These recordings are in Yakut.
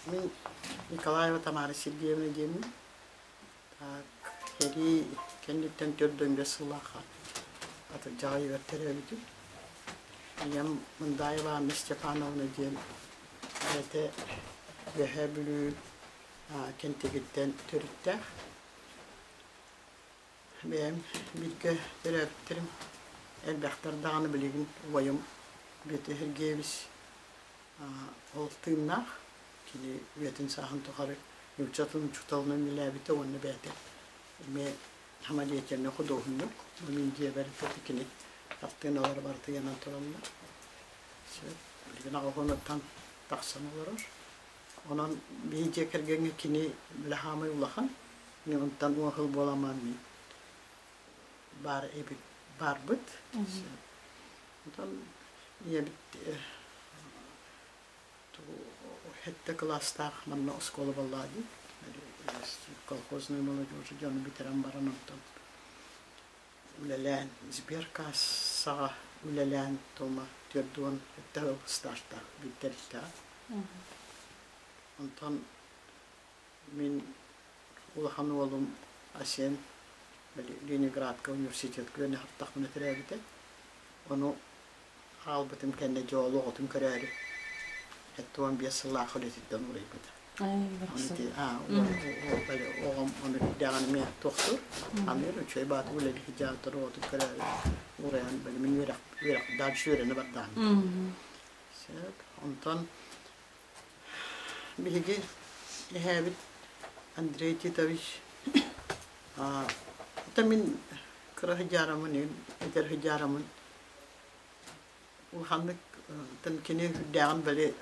Мин Николаева Тамара Сергеевна диэммин. Так, сэрии кэнниттэн 45 сыллаахха Атырдьах ыйыгар төрөөбүтүм. Ийэм Мындаева Анна Степановна диэн бэйэтэ Үөһээ Бүлүү Кэнтигиттэн төрүттээх. Бэйэм бииргэ төрөөбүттэрим элбэхтэр даҕаны билигин убайым Бүөтүр Сергеевич ол тыыннаах. Кини үйэтин сааһын тухары нуучча тылын учууталынан үлэлээбитэ уонна бэйэтэ эмиэ самодеятельнай худуоһунньук. Бу мин дьиэбэр кини хартыыналара барыта ыйанан тураллар. Сөп. Билигин аҕа тахсан олорор. Онон биһи дьиэ кэргэҥҥэ кини бile хаамай улахан. Мин онтон уон сыл буоламмын мин баар эбит баарбыт. Онтон ийэбит сэттэ кылаастаах манна оскуола буоллаҕа дии. Колхозная молодежь дьону бүтэрэн баран онтон үлэлээн сберкассаҕа үлэлээн тома 47 сыл стажтаах бүтэртээх. Онтон мин улахан уолум Асен Ленинградка университетка үөрэнэ сырыттахпына төрөөбүтэ. Ону хаалбытым кэннэ дьэ ол оҕотун көрөөрү 75 сыллаах үлэтиттэн уурайбыта. Оҕом ону даҕаны эмиэ туохтуур, аныыр үчүгэй баатык үлэлии дьаатар оҕотун көрөөрү уурайан били мин үөрэх үөрэх дальше үөрэнэ бардаҕым. Сөп. Онтон биһиги эһээбит Андрей Титович это мин кыра сыдьаарамын, эдэр сыдьаарамын улаханнык кини үрдээҕин били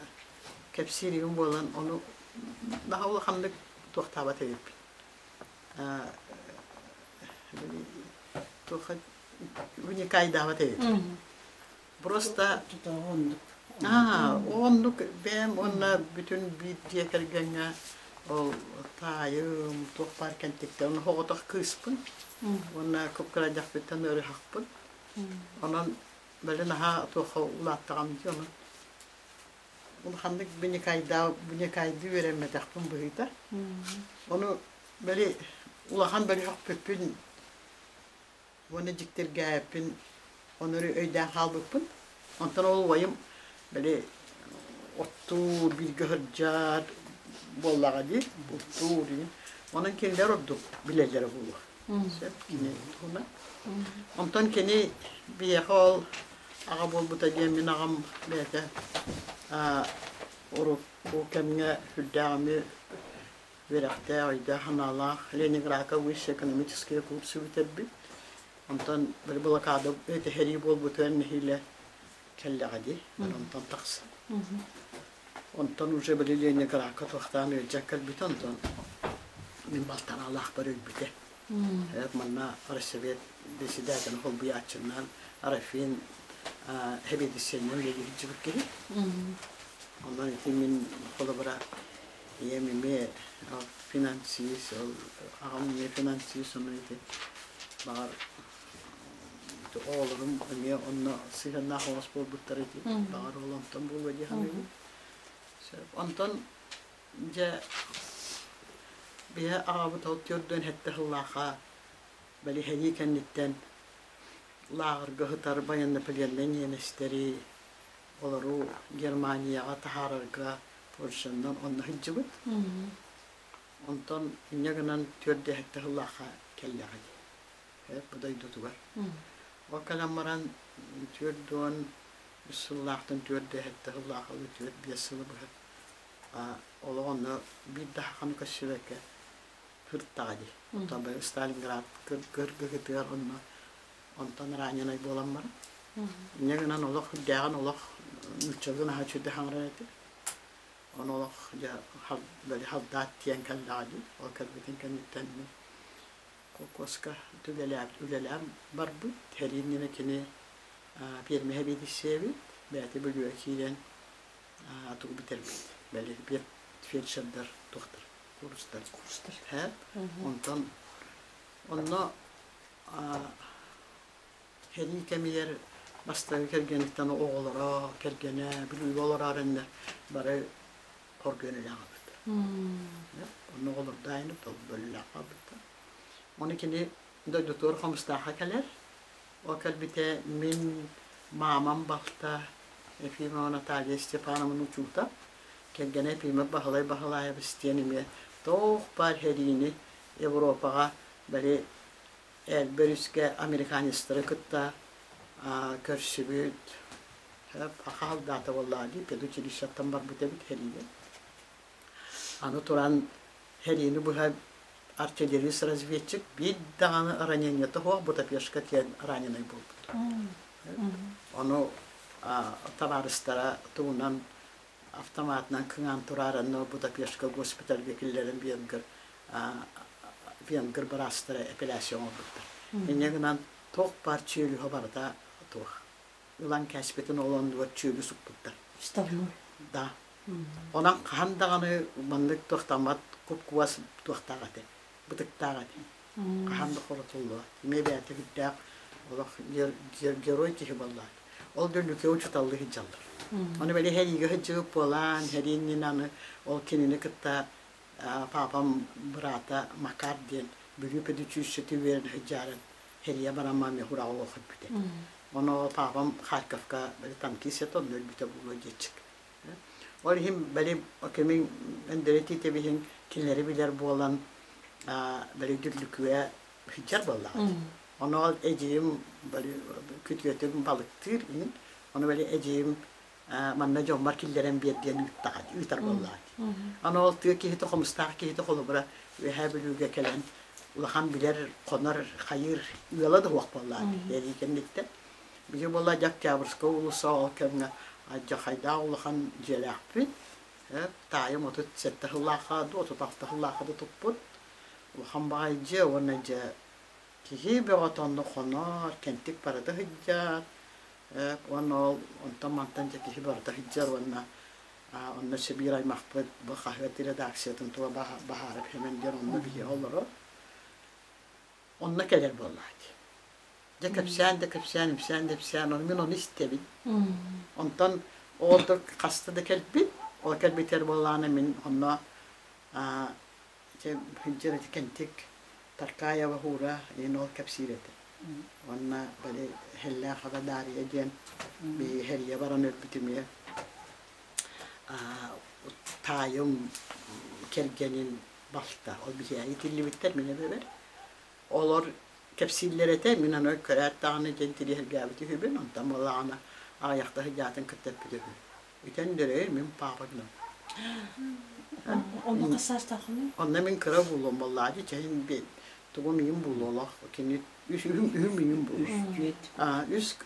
кэпсиир игин буолан ону наһаа улаханнык туохтаабат эбиппин. Туохха уникайдаабат эбиппин. Просто оннук бэйэм уонна бүтүн биир дьиэ кэргэҥҥэ ол таайым туох баар кэнтиктэн оҕотох кыыспын уонна кып-кыра дьахпыттан ыарыһахпын. Онон били наһаа туохха улааттаҕым дии онон улаханнык бүникайдыы үөрэммэтэхпин быһыыта. Ону били улахан бөлөхпүппүн уонна дьиктиргээппин ону өйдөөн хаалбыппын. Онтон ол убайым били оттуур, бииргэ сылдьар буоллаҕа дии, бултуур диин. Онон кинилэр ордук билэллэрэ буолуо. Сөп кини туһунан. Онтон кини биһиэхэ ол аҕа буолбута диэн мин аҕам бэйэтэ урукку кэмҥэ сүрдээх эмиэ үөрэхтээх, өйдөөх-санаалаах Ленинградка высшие экономические курсы бүтэрбит. Онтон били блокада сэрии буолбутугар нэһиилэ кэллэҕэ дии, онтон тахсан. Онтон уже били Ленинградка туохтаан ыалдьан кэлбитэ, онтон мин балтараалаахпар өлбүтэ. Манна Россовет председателин холбуйааччынан Арафин сэбиэдиссэйинэн үлэлии сылдьыбыт киһи. Онон ити мин холобура ийэм эмиэ финансист, ол аҕам эмиэ финансист, ону ити баҕар оҕолорум эмиэ онно сыһыаннаах оҕус буолбуттар ити баҕар ол онтон буолуо дии саныыбын. Онтон дьэ биһи аҕабыт ол 47 сыллаахха били сэрии кэнниттэн лааҕырга сытар военнопленнай ньиэмэстэри олору Германияҕа таһаарарга Польшаннан онно сылдьыбыт. Онтон инньэ гынан 47 сыллаахха кэллэҕэ дии. Бу дойдутугар. Ол кэлэн баран 43 сыллаахтан 47 сыллаах 4-5 сылы быһа олох онно биир да хаханы көрсүбэккэ сырыттаҕа дии. Оттон Сталинград кыргыһытыгар онно онтон раненай буолан баран. Инньэ гынан олох үрдээҕин олох нууччалыы наһаа үчүгэй хаҥырар этэ. Ону олох дьэ били халдаат тиийэн кэллэҕэ дии. Ол кэлбитин кэнниттэн мин холкуоска үлэлээн барбыт. Сэрии иннинэ кини пиэрмэһэ биэдиссийэбит, бэйэтэ Бүлүүгэ киирэн тугу бүтэрбит. Били фельдшердэр туохтар курстар. Курстар. Онтон онно сэрии кэмигэр бастакы кэргэниттэн оҕолоро, кэргэнэ Бүлүүгэ олороор иннэ бары хоргуйан өлөн хаалбыттар. Онно оҕолордоох бөллөөх хаалбыттар. Ону кини дойдутугар Хомустаахха кэлэр. Ол кэлбитэ мин маамам балта Ефимова Наталья Степановна учуута, кэргэнэ Ефимов Баһылай Баһылаайабыс диэн эмиэ туох баар сэриини Европаҕа били Элбэ өрүскэ американецтары кытта көрсүбүт хаалдаата буоллаҕа дии педучилищеттан барбыт эбит сэриигэ. Аны туран сэриини быһа артиллерист-разведчик биир даҕаны ранениета суох Будапешка тиийэн раненай буолбут. Ону табаарыстара тугунан автоматынан кыҥаан турааран Будапешка госпитальга киллэрэн венгр венгр быраастара эпиляция оҥорбуттар. Инньэ гынан туох баар чүөлүһэ барыта туох ылан кээспитин ол оннугар чүөлү сукпуттар. Вставной. Да. Онон хаһан даҕаны маннык туохтаммат куп-кугас туохтаах этэ, бытыктаах этэ. Хаһан да хоротуллубат. Эмиэ бэйэтэ күүстээх олох герой киһи буоллаат. Ол дүллүкэ учууталлыы сылдьаллар. Ону били сэриигэ сылдьыбыт буолан, сэрии иннинэ аны ол кинини кытта папам быраата Макар диэн Бүлүү педучилищеты үөрэнэ сылдьаарын сэрийэ баран маме хураҕа олох өлбүтэ. Ону папам Харьковка били танкист этэ, онно өлбүтэ буолуо диэччик. Ол иһин били кимин Өндөрө Тиитэбиһин кинилэри билэр буолан били Дүллүкүгэ сылдьар буоллаҕа. Ону ол эдьиийим били күтүөтүм балыктыыр иһин, ону били эдьиийим манна дьоммор киллэрэн биэр диэн ыыттаҕа ыытар буоллаҕа. Аны ол тыа киһитэ хомустаах киһитэ холобура Үөһээ Бүлүүгэ кэлэн улахан билэр, хонор, хайыыр ыала да суох буоллаҕа дии кэнниттэн. Биһи буолла дьэ Октябрьская уулусса ол кэмҥэ алдьархайдаах улахан дьиэлээхпит. Таайым 37 сыллаахха дуу, 36 сыллаахха да туппут. Улахан баҕайы дьиэ уонна дьэ киһи бөҕөтө онно хонор, кэнтик барыта сылдьар. Уонна ол онтон-мантан дьэ киһи барыта сылдьар уонна онно Сибиир аймахпыт бу хаһыат редакциятын тула Баһаарап Сэмэн диэн онно биһиэхэ олорор. Онно кэлэр буоллаҕа Дьэ кэпсээн да кэпсээн, ипсээн да ипсээн, ону мин ону истэбин. Онтон ол да хаста да кэлбит, ол кэлбитэр буоллаҕына мин онно дьэ сылдьар ити Кэнтик Таркаева Һуура иһин ол кэпсиир этэ. Уонна били Һэллээх Аба Дария диэн биһиги Һэллэ баран өлбүтүм ийэ таайым кэргэнин балта. Ол биһиэхэ итиллибиттэр мин эбэбэр. Олор кэпсииллэр этэ, мин аны көрөөт даҕаны диэн тириһиргээбит үһүбүн, онтон буоллаҕына аҕыйахта сылдьаатын кытта эппит үһү. Үтэн дөрөйөр мин папа гынан. Онно хас саастааххыный? Онно мин кыра буолуом буоллаҕа дии, чэһин тугум иһин буолуолах, кини үс үһүм иһин буолуо. Үс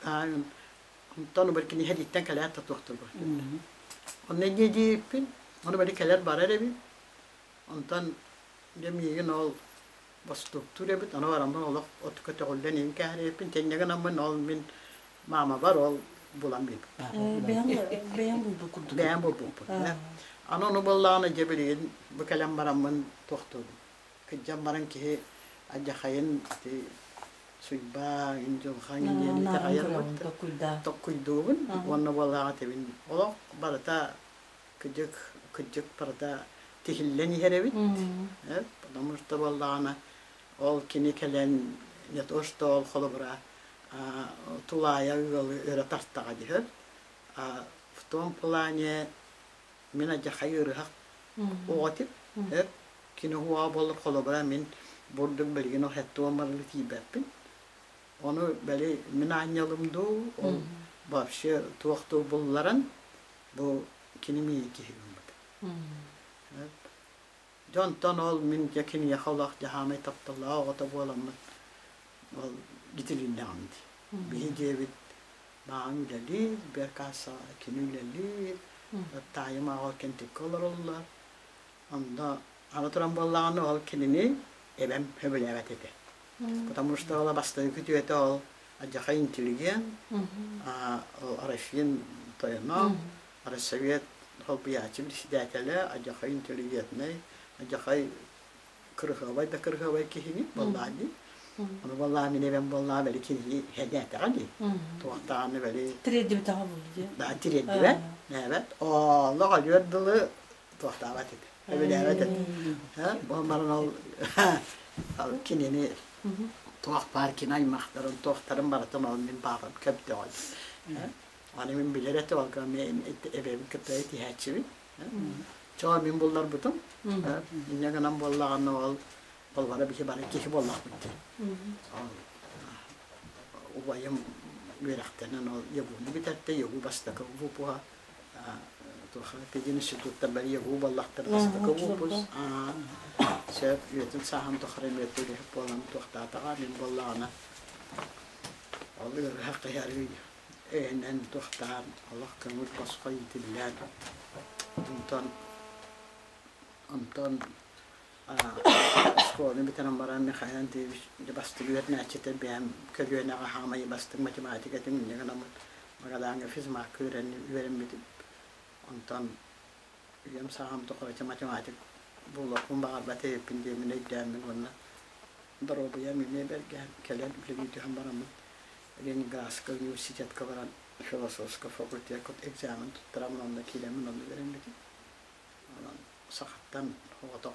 онтон бу кини хэрииттэн кэлээт да туохтур Онно инньэ диэбиппин, ону били кэлэр барар эбит. Онтон дьэ миигин ол бостууктуур эбит, ону бараммын олох от көтөҕүллэн иһин кээһириэппин, тэҥҥэ гынаммын ол мин маамабар ол булан биэрбит. Бэйэм бэйэм булбут курдук. Бэйэм булбуппут. Аны ону буоллаҕына дьэ билигин бу кэлэн бараммын туохтуубун. Кырдьан баран киһи алдьархайын ити суйбаа, дьылҕаҥ диэн итэҕэйэр токкуйдуубун уонна буоллаҕа этибин олох барыта кыдьык кыдьык барыта тиһиллэн иһэр эбит потому что буоллаҕына ол кини кэлэн не то что ол холобура тулаайа ыалы өрө тартаҕа диһэр а в том плане мин адьахай ыарыһах оҕо этим кини уоҕа буоллар холобура мин бурдук билигин ол хэттуон барылы тиийбэппин ону били мин аанньалым дуу ол вообще туох дуу булларан бу кини миигин киһи гыммыт дьэ онтон ол мин дьэ киниэхэ олох дьаһаамай тапталлаах оҕото буоламмын ол итилиннэҕим дии биһи дьиэбит бааҥ үлэлиир сберкассаҕа кини үлэлиир таайым аҕа кэнтиккэ олороллор онно аны туран буоллаҕына ол кинини эбэм сөбүлээбэт этэ потому что ол бастакы күтүөтэ ол адьаха интеллигент ол Рафин тойоно Россовет холбуйааччы председателэ адьаха интеллигентнэй адьахай кырыһыабай да кырыһыабай киһини буоллаа дии ону буоллаа мин эбэм буоллаа били кинини хэдээтэҕэ дии туохтаҕаны били Тириэрдибэтэҕэ буолуо дии. Да тириэрдибэт нээбэт олох өлүөр дылы туохтаабат этэ. Сөбүлээбэт этэ. Ол баран ол кинини туох баар кини аймахтарын, туохтарын барытын ол мин паапам көбдөҕө. Аны мин билэр этим, ол эбэбин кытта этиһээччибин. Чоо мин булларбытым. Инньэ гынан буоллаҕына ол боллара биһи бары киһи буоллахпыт дии. Ол убайым үөрэхтэнэн ол ЯГУну бүтэртэ, ЯГУ бастакы выпуһа туох пединституттан бары ЯГУ буоллахтар бастакы выпуск. Сөп үйэтин сааһын тухары эмиэ үлэһит буолан туохтаатаҕа мин буоллаҕына ол ыарыһах киһи өйөнөн туохтаан олох көҥүл босхо иитиллээн онтон онтон оскуоланы бүтэрэн баран Михаил Андреевич бастыҥ үөрэнээччитэ бэйэм көлүөнэҕэ хаамай бастыҥ математика этим инньэ гынаммыт Магадаҥҥа физмакка үөрэммитим онтон үйэм сааһым тухары математик буолуохпун баҕарбат эбиппин диэммин өйдөөммүн уонна доруобуйам эмиэ бэргээн кэлэн үлэлии түһэн бараммын Ленинградскай университетка баран философскай факультекка экзамен туттараммын онно киирэммин онно үөрэммитим. Онон сахаттан оҕотох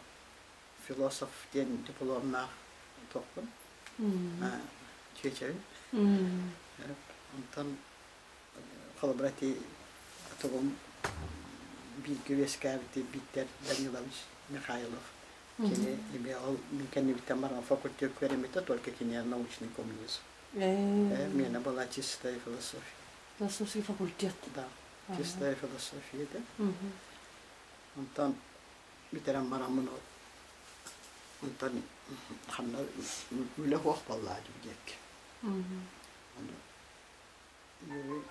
философ диэн дипломнаах туохпун чүөчэбин. Онтон холобура ити тугум бииргэ үөскээбити Бииктэр Данилович Михайлов кини эмиэ ол мин кэннибиттэн баран факультекка үөрэммитэ только кини научный коммунизм. Миэнэ была чистая философия. Философский факультет. Да, чистая философия да. Онтон бүтэрэн бараммын ол онтон ханна үлэ суох буоллаа диэкки. Юрий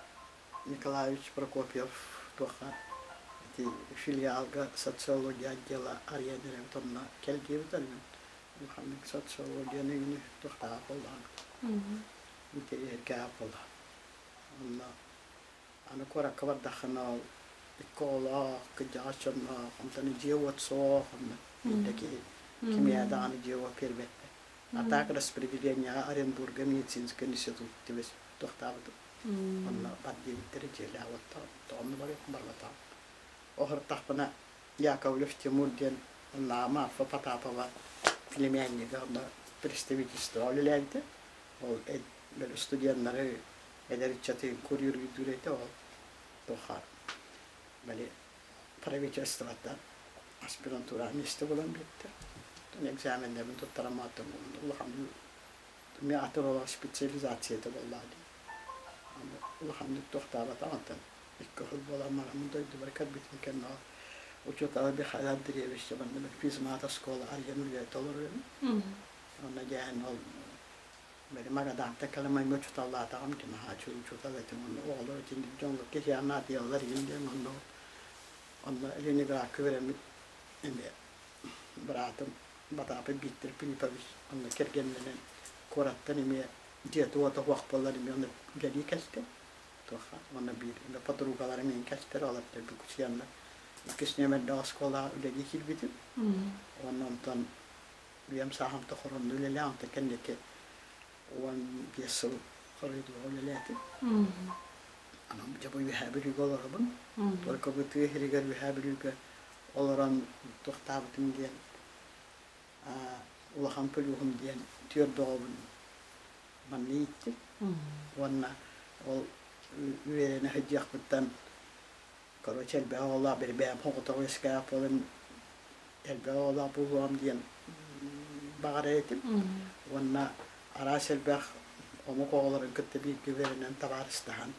Николаевич Прокопьев туохха ити филиалга социология отдела арыйан эрэбит онно кэл диэбит мин улаханнык социологияны үнү туохтааҕа буоллаҕына интэриэһиргээҕэ буолла онно аны куоракка бардаххына ол икки оҕолоох кырдьаҕас дьонноох онтон дьиэ-уот суох онно биирдэ киһи кимиэхэ даҕаны дьиэ-уот биэрбэттэр а так распределениеҕа Оренбурга медицинскэй институт түбэс туохтаабытым онно бар диэбиттэрэ дьиэлээх уоттаах онно барыахпын барбатаҕым оһортахпына Яковлев Тимур диэн оннооҕу Марфа Потапова племяннига онно представительство үлэлээбитэ ол бэл студеннары эдэр ыччаты курьердуур этэ ол туохха били правительствоттан аспирантураҕа миэстэ булан биэрдэ экзаменнэрбин туттаран улахан эмиэ атын олох специализацията буоллаҕа дии улаханнык туохтаабатах онтон икки сыл буолан бараммын дойдубар кэлбитим кэннэ учуутала Михаил Андреевич манна физмат оскуола арыйан үлэлэтэ олорорум онно дьээн ол били Магадаантан кэлэн аймы учууталлаатаҕым дии наһаа үчүгэй учуутал этим онно оҕолор итинник дьоҥҥо киһиэхэ наадыйаллар игин диэн онно онно Ленинградка үөрэммит эмиэ быраатым Батаапый Виктор Филиппович онно кэргэннэнэн куораттан эмиэ дьиэтэ-уота суох буоллар эмиэ онно үлэлии кэлтэ туохха уонна биир эмэ подругаларым иһин кэлтэр олор Бүкүчүйэннэ иккис нүөмэрдээх оскуолаҕа үлэлии киирбитим уонна онтон үйэм сааһым тухары онно үлэлээн онтон кэнники 15 сыл хоруйдууга үлэлээтим анан дьэ бу Үөһээ Бүлүүгэ олоробун только бу тыа сиригэр Үөһээ Бүлүүгэ олорон туохтаабытым диэн улахан плюһум диэн түөрт оҕобун манна ииттим уонна ол үөрэнэ сылдьыахпыттан короче элбэх оҕолоох бэйэм соҕотох үөскээх буолан элбэх оҕолоох буолуом диэн баҕарар этим уонна араас элбэх омук оҕолорун кытта бииргэ үөрэнэн табаарыстаһан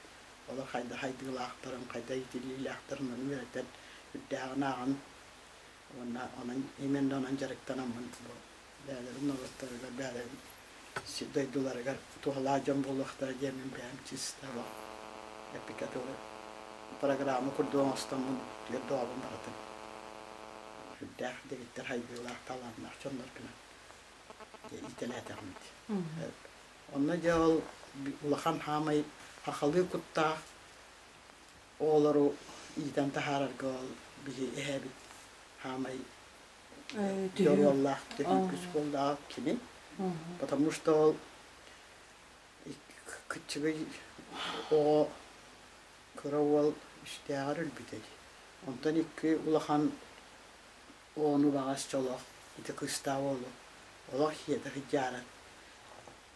олор хайдах хайдыылаахтарын хайдах иитиллиилээхтэрин ону үөрэтэн үрдээҕин ааҕан уонна онон именно онон дьарыктанаммын бу бэйэлэрин норуоттарыгар бэйэлэрин дойдуларыгар туһалаах дьон буолуохтара диэммин бэйэм чисто эппиккэ дылы программа курдук оҥостоммун түөрт оҕобун барытын сүрдээх дэгиттэр хайгыылаах талааннаах дьоннор гынан иитэлээтэҕим ити. Онно дьэ ол улахан хаамай хахалыы куттаах оҕолору иитэн таһаарарга ол биһи эһээбит хаамай дьоруоллаах төһүү буоллаах кини. Потому что ол кыччыгый оҕо кыра уол үстээҕэр өлбүтэ дии. Онтон икки улахан Ону баҕас чолох ити кыстаах уолу олох сиэтэ сылдьааран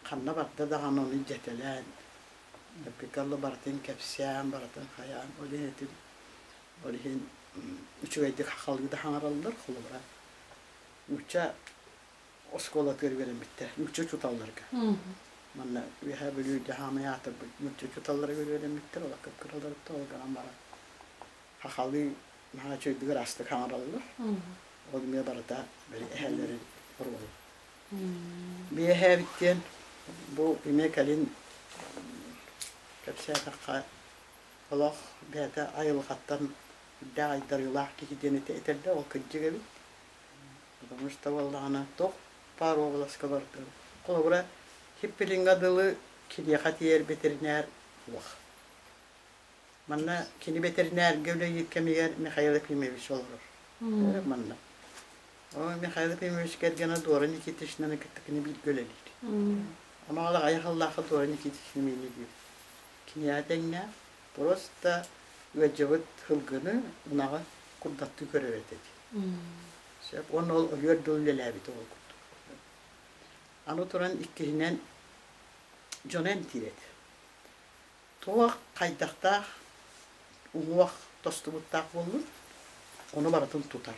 ханна барда даҕаны ону дьэтэлээн эппиккэ барытын кэпсээн барытын хайаан ол иһин этим ол иһин үчүгэйдик сахалыы да саҥараллар холобура нуучча оскуолатыгар үөрэммиттэр нуучча учууталларга манна Үөһээ Бүлүү дьаһаамай аатырбыт нуучча учууталларыгар үөрэммиттэр олох кып-кыраларыттан ол гынан баран сахалыы наһаа үчүгэйдик ыраастык саҥараллар. Ол эмиэ барыта били эһээлэрин оруола. Биэ эһээбит диэн бу эмиэ кэлин кэпсээтэххэ олох бэйэтэ айылҕаттан үрдээх айдарыылаах киһи диэн этэрдэ ол кырдьык эбит. Потому что буоллаҕына туох баар уобаласка барытын. Холобура, Хиппилиҥҥэ дылы киниэхэ тиийэр бэтэринээр суох. Манна кини бэтэринээргэ үлэлиир кэмигэр Михаил Ефимович олорор. Манна. Ол Михаил Ефимович кэргэнэ Дора Никитичнаны кытта кини бииргэ үлэлиир. Ону аҕыйах сыллаахха Дора Никитична миэнэ диир. Киниэхэ тэҥнээх просто ыалдьыбыт сылгыны, ынаҕы курдаттыы көрөр этэ дии. Сөп. Уонна ол өлүөр дылы үлэлээбитэ ол курдук. Аны туран иккиһинэн дьону эмтиир этэ. Туох хайдахтаах уҥуох тостубуттаах буоллун, ону барытын тутар.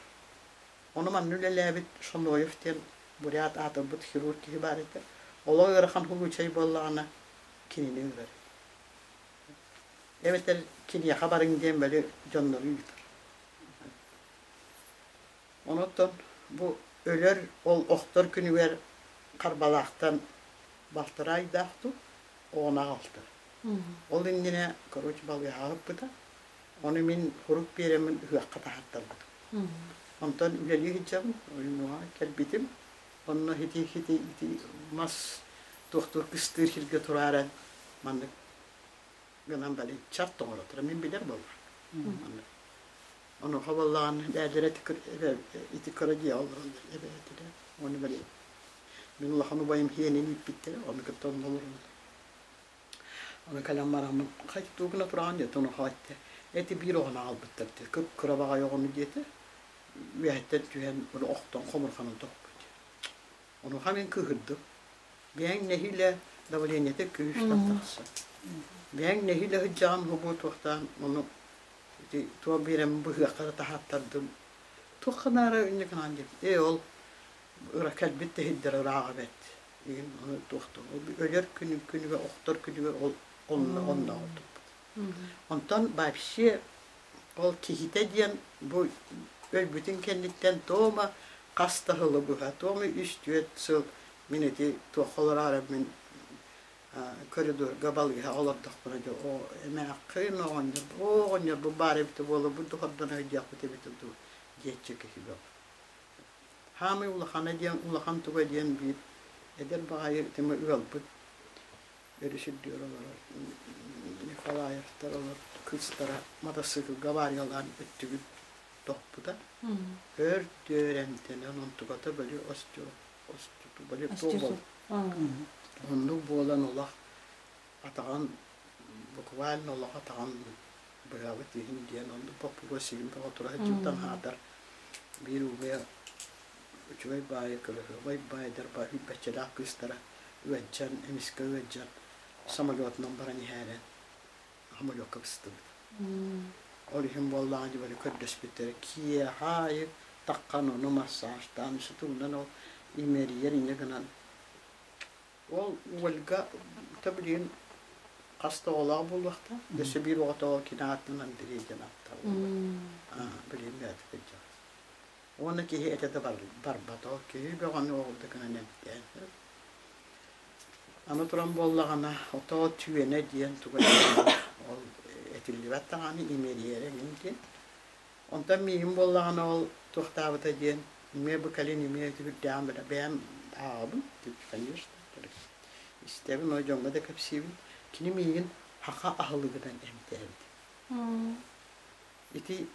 Ону манна үлэлээбит Шоноев диэн бурят аатырбыт хирург киһи баар этэ. Олох ыарахан случай буоллаҕына кинини ыҥырар. Эбэтэр киниэхэ барыҥ диэн били дьоннору ыытар. Онон бу өлөр ол охтор күнүгэр Харбалаахтан балтараа ыйдаах дуу, оҕону аҕалта. Ол иннинэ, короче, балыыһаҕа ыппыта. Ону мин сурук биэрэммин ыһыахха таһааттарбытым. Онтон үлэлии сылдьабын, ойуунуга кэлбитим. Онно ити ити мас туохтуур кыстыыр сиргэ турааран маннык гынан бали чарт оҥоротро мин билэр буоллар. Маннык. Онуоха буоллаҕына бээлэрэ ити кыра дьиэ олороллор эбээтилэр. Ону били мин улахан убайым хиэнин ииппиттэрэ, ону кытта онно олороллор. Ону кэлэн бараммын хайдах тугу гына тураҕын диэтэ, онуоха эттэ, эти биир оҕону аҕалбыттар диэтэ, кып-кыра баҕайы оҕону диэтэ, үөһэттэн түһэн охтон хомурҕанын тоһуппут. Онуоха мин кыыһырдым. Бэйэҥ нэһиилэ давлениета күүстэн тахсар. Бэйэҥ нэһиилэ сылдьаҕын хобуо туохтаан ону ити туох биэрэммин быһыахха да таһааттардым. Туохха наара инньэ гынан диэбит. Ээ ол ыра кэлбит да иһирдэр ырааҕа бэрт. Игин ону туохтур. Өлөр күнү күнүгэр охтор күнүгэр ол онно оннооҕу туппут. Онтон вообще ол киһитэ диэн бу өлбүтүн кэнниттэн тома хас да сылы быһа тома үс-түөрт сыл мин ити туохха олороору мин коридорга балыыһа олордохпуна дьэ оо эмээххин оҕонньор оо оҕонньорбут баар эбитэ буолла бу духордоно өйдүөхпүт эбитэ дуу диэччи киһи бөҕө. Хаамай улахана диэн улахан туга диэн биир эдэр баҕайы тима ыалбыт өрүс үрдүгэр олорор Николаевтар олор кыыстара матасыыкылга авариялаан өттүгүн тохпута. Өр түөр эмтэнэн онтуката били остео остео Оннук буолан олох атаҕын буквально олох атаҕын быһабыт иһин диэн оннук боппуруос сигин бөҕө тура сылдьыбытан хаатар биир убайа үчүгэй баайы кыраһыабай баайдар баа сүүрбэччэлээх кыыстара ыалдьан эмискэ ыалдьан самолетунан баран иһээрэн самолекка быстыбыт. Ол иһин буоллаҕа дьыбары көрдөспүттэрэ киэһэ аайы таххан ону массажтаан сутугунан ол имэрийэр инньэ гынан ол Ольга та билигин хас да оҕолоох буолуохтаах. Өссө биир оҕото ол кини аатынан Андрей диэн ааттаах билигин бэйэтэ кырдьаҕас. Уонна киһи этэ да барбат ол киһи бөҕөнү ол да гынан эмтээн. Аны туран буоллаҕына, отоо түөнэ диэн туга ол этиллибэт даҕаны имэрийэрэ эҥин диэн. Онтон миигин буоллаҕына ол туохтаабыта диэн эмиэ бу кэлин эмиэ түбүрдээҕин бэрэ бэйэм ааҕабын, конечно, истэбин, ол дьоҥҥо да кэпсиибин. Кини миигин саха аһылыгынан эмтээбит. Ити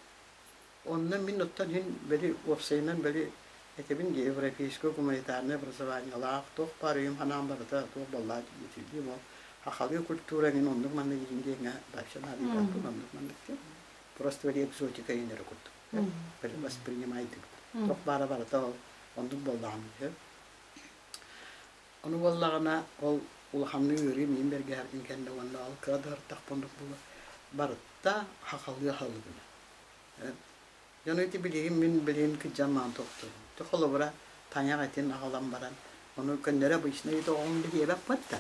Онно мин оттон иһин били уопсайынан били этэбин дии европейскай гуманитарнай образованиелаах туох баар өйүм-санаам барыта туох буоллаа диэтирдиим ол сахалыы культура мин оннук маннык иһин диэҥҥэ вообще наадыйбаппын оннук маннык диэн просто били экзотика иһин эрэ курдук воспринимайдыбыт. Туох баара барыта ол оннук буоллаҕым үһү. Ону буоллаҕына ол улаханнык ыарыы миин бэргэһэрбин кэннэ уонна ол кыра да ыртахпын була барыта хахалыы аһылыгына. Дьону ити билигин мин билигин кыдьан маан тохтуубун. Ти холобура тайах этин аҕалан баран ону көннөрө обычно ити оҕом биһиэбэт да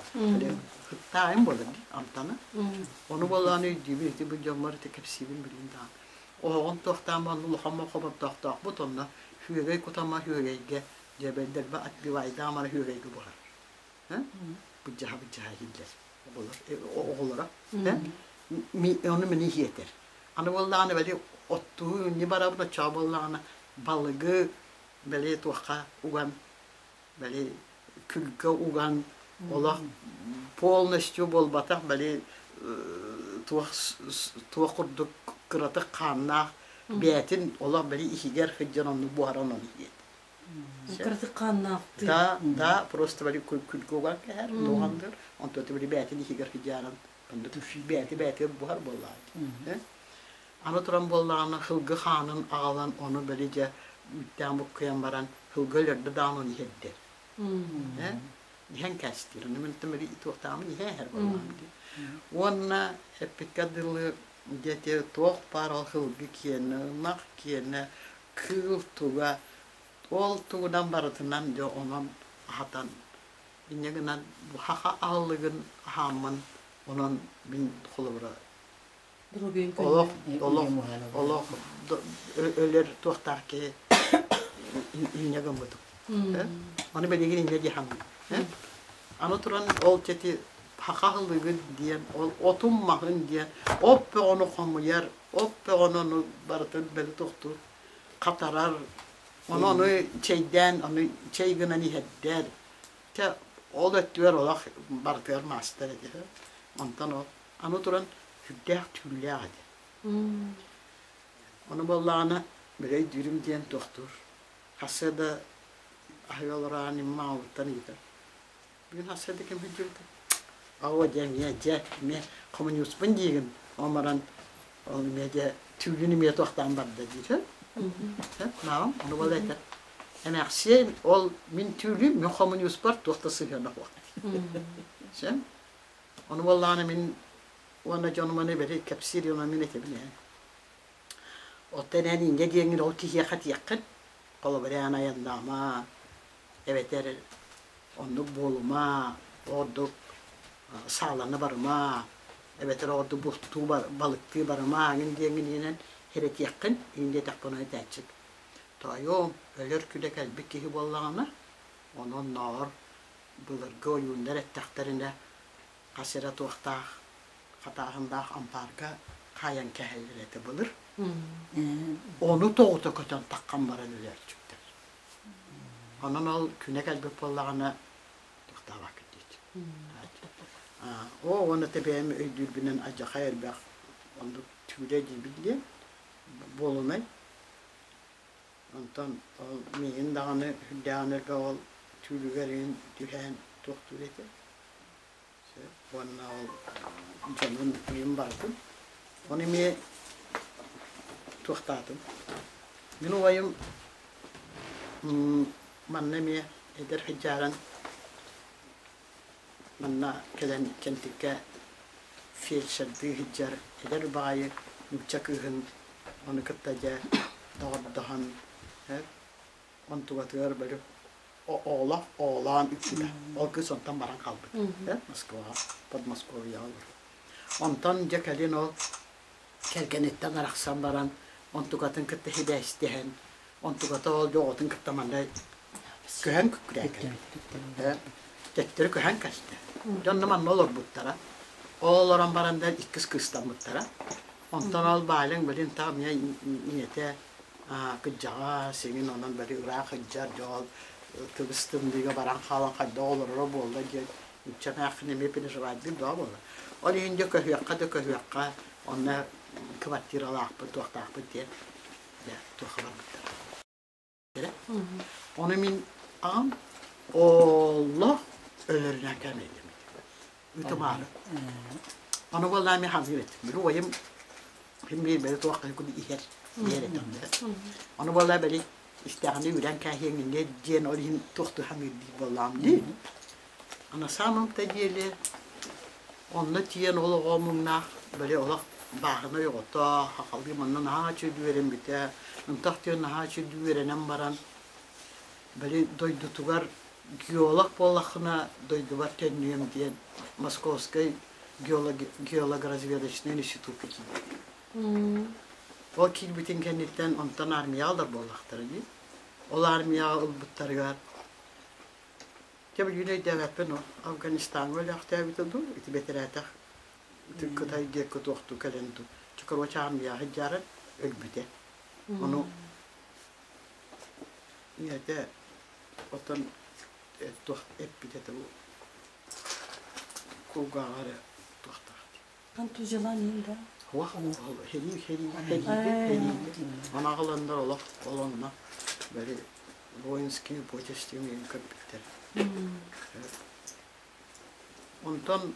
хыттаайым буолар дии амтана. Ону буоллаҕына өйдүүбүн ити бу дьоммор ити кэпсиибин билигин даҕаны. Оһоҕун туохтаан буолан улахан хобордоохтоохпут онно үөгэй кутама үөгэйгэ дьэбэлдэрбэ отбивайдаах мара үөгэйгэ буһар. Быдьаһа быдьаһа иһиллэр оҕолоро. Ону мини иһиэтэр. Аны буоллаҕына били оттуу инни барабын оччоҕо буоллаҕына балыгы били туохха уган били күлгэ уган олох полностью буолбатах били туох туох курдук кыратык хааннаах бэйэтин олох били иһигэр сылдьан оннук буһаран ону иһиэт. Кыратык хааннаах Да, да, просто били күлгэ уган кэһэр, туохандыр, онтон били бэйэтин иһигэр сыдьааран оннук бэйэтэ бэйэтигэр буһар буоллаҕа. Аны туран буоллаҕына сылгы хаанын аҕалан ону били дьэ үүттээн буккуйан баран сылгы өлөрдө даҕаны ону иһэрдэр. Иһэн кээстиир. Ону мин били туохтааҕым иһэ иһэр буоллаҕым дии. Уонна эппиккэ дылы диэти туох баар ол сылгы киэнэ, ынах киэнэ, кыыл туга ол тугунан барытынан дьэ онон аһатан инньэ гынан бу хаха аһылыгын аһааммын онон мин холобура олох олох олох өлөр туохтаах киһи инньэ гыммытым ону билигин инньэ дии саныыбын аны туран ол чэти хаха аһылыгын диэн ол отум маһын диэн оп бөҕөнү хомуйар оп бөҕөнү ону барытын били тохтуур хатарар ону ону чэйдээн ону чэй гынан иһэрдэр Чэ, ол өттүгэр олох барытыгар маастар этэ. Онтон ол аны туран сүрдээх түүллээх этэ. Ону буоллаҕына били өйдүүрүм диэн туохтуур. Хасыа да аһыы олороон иммаҕабыттан ыйытар. Бүгүн хасыа да ким сылдьыбыта? Оо дьэ эмиэ дьэ эмиэ хомуньууспун диигин. Ол баран ол эмиэ дьэ түүлүн эмиэ туохтаан барда диир. Сөп, ону буола этэр. Эмээхсиэн ол мин түүлүм, мин хомуньууспар туох да сыһыана суох. Сөп? Ону буоллаҕына мин уонна дьонум аны бэри кэпсиир уонна мин этэбин ээ. Оттон эн инньэ диэҥҥин ол киһиэхэ этиэххин, холобура эн айаннаама, эбэтэр оннук буолума, ордук саалана барыма, эбэтэр ордук бултуу балыктыы барыма эҥин диэҥҥин иһинэн хэрэтиэххин, иҥин диэтэхпинэ этээччик. Тоойуом, өлөр күнэ кэлбит киһи буоллаҕына, онон ноор былыргы ойууннар эттэхтэринэ хас эрэ туохтаах хатааһындаах ампаарга хаайан кэһэллэр этэ былыр. Ону тоҕута көтөн таххан баран өлөөччүктэр. Онон ол күнэ кэлбит буоллаҕына туохтаабаккыт диэччи. Оо, уонна тэбэйэм өйдүүрбүнэн алдьархай элбэх оннук түүлэ диибин диэн буолунай. Онтон ол миигин даҕаны үрдээҕин элбэх ол түүлүгэр иһин түһээн туохтуур этэ. Уонна ол дьонун үйүн барытын. Ону эмиэ туохтаатым. Мин убайым манна эмиэ эдэр сыдьааран манна кэлэн Кэнтиккэ фельдшердыы сылдьар эдэр баҕайы нуучча кыыһын ону кытта дьэ доҕордоһон онтугатыгар били оҕолоох оҕолоон үксүтэ. Ол кыыс онтон баран хаалбыт. Москваҕа, Подмосковьеҕа олорор. Онтон дьэ кэлин ол кэргэниттэн арахсан баран онтукатын кытта сибээстэһэн, онтуката ол дьэ оҕотун кытта манна көһөн күккүрээн кэлбит. Төттөрү көһөн кэлтэ. Дьонно манна олорбуттара. Ол олорон баран да иккис кыыстаммыттара. Онтон ол Баалыҥ билин таах эмиэ ийэтэ кыдьаҕа сиҥин онон били ыраах сылдьар дьол тыбыс тымныыга баран хаалан хайдах олороро буолла диэн нуучча эмээххин эмиэ переживайдыыр бөҕө буолла. Ол иһин дьэ көһүөххэ да көһүөххэ онно квартиралаахпыт туохтаахпыт диэн дьэ туохха барбыттар. Ону мин аҕам олох өлөрүнэн кэмэйдэммит. Ытымаары. Ону буоллаа мен ханыыр этим. Били убайым мин биир бэри туох куду иһэр иһэр этим. Ону буоллаа били Истэҕинэ үрэн кээһиэҥ инньэ диэн ол иһин туохтуу саныыр диир буоллаҕым дии. А на самом-то деле онно тиийэн ол оҕо муҥнаах били олох бааһынай оҕото хахалыы манна наһаа үчүгэй үөрэммитэ, ынтах диэн наһаа үчүгэй үөрэнэн баран били дойдутугар геолог буоллаххына дойдубар төннүөм диэн Московскай геологоразведочнай институкка киирбит. Ол киирбитин кэнниттэн онтон армияҕа ылар буоллахтара дии. Ол армияҕа ылбыттарыгар дьэ билигин өйдөөбөппүн ол Афганистаҥҥа өлөөхтөөбүтэ дуу, ити бэтэрээтэх ити Кытай диэки туохтуу кэлэн дуу. Короче, армияҕа сылдьаарын өлбүтэ. Ону ийэтэ отон туох эппит этэ бу кулгааҕа эрэ туохтаах Контузиялаан да? Херии, херии, хериигэ, Анаҕаланнар олох олонно бары воинские почести көрбүттэр. Онтон